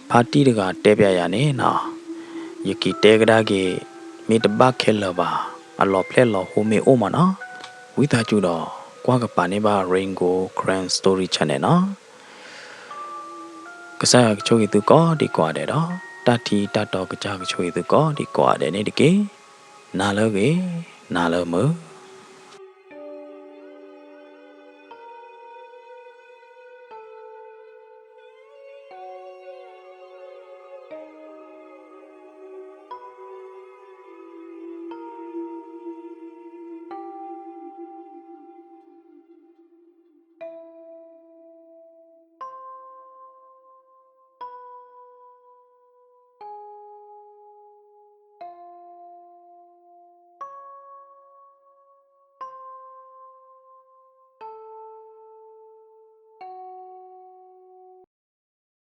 ဖါတံၢ်တဂၤတဲပၠးယၤန့ၣ်နီၤ ယက့ၤတဲကဒါက့ၤ မ့ၢ်တဘၣ်ခဲလၢာ်ဘၣ် အလီၤဖျဲၣ်လီၤဟိမ့ၢ်အိၣ်မးနီၤ ဝံသးစူၤဒီး ကွၢ်ကပၤန့ၢ်ဘၣ် Rain Gold Karen Story Channel နီၤ. ကစၢ်ယွၤကဆိၣ်ဂ့ၤသုကိးဒံးကိးဂၤဒဲးဒီး တၢ်ထံတၢ်တီကစၢ်ကဆိၣ်ဂ့ၤသုကိးဒံးကိးဂၤဒဲးန့ၣ်တက့ၢ်. နၤလၢအဂ့ၤ, နၤလၢမုာ်.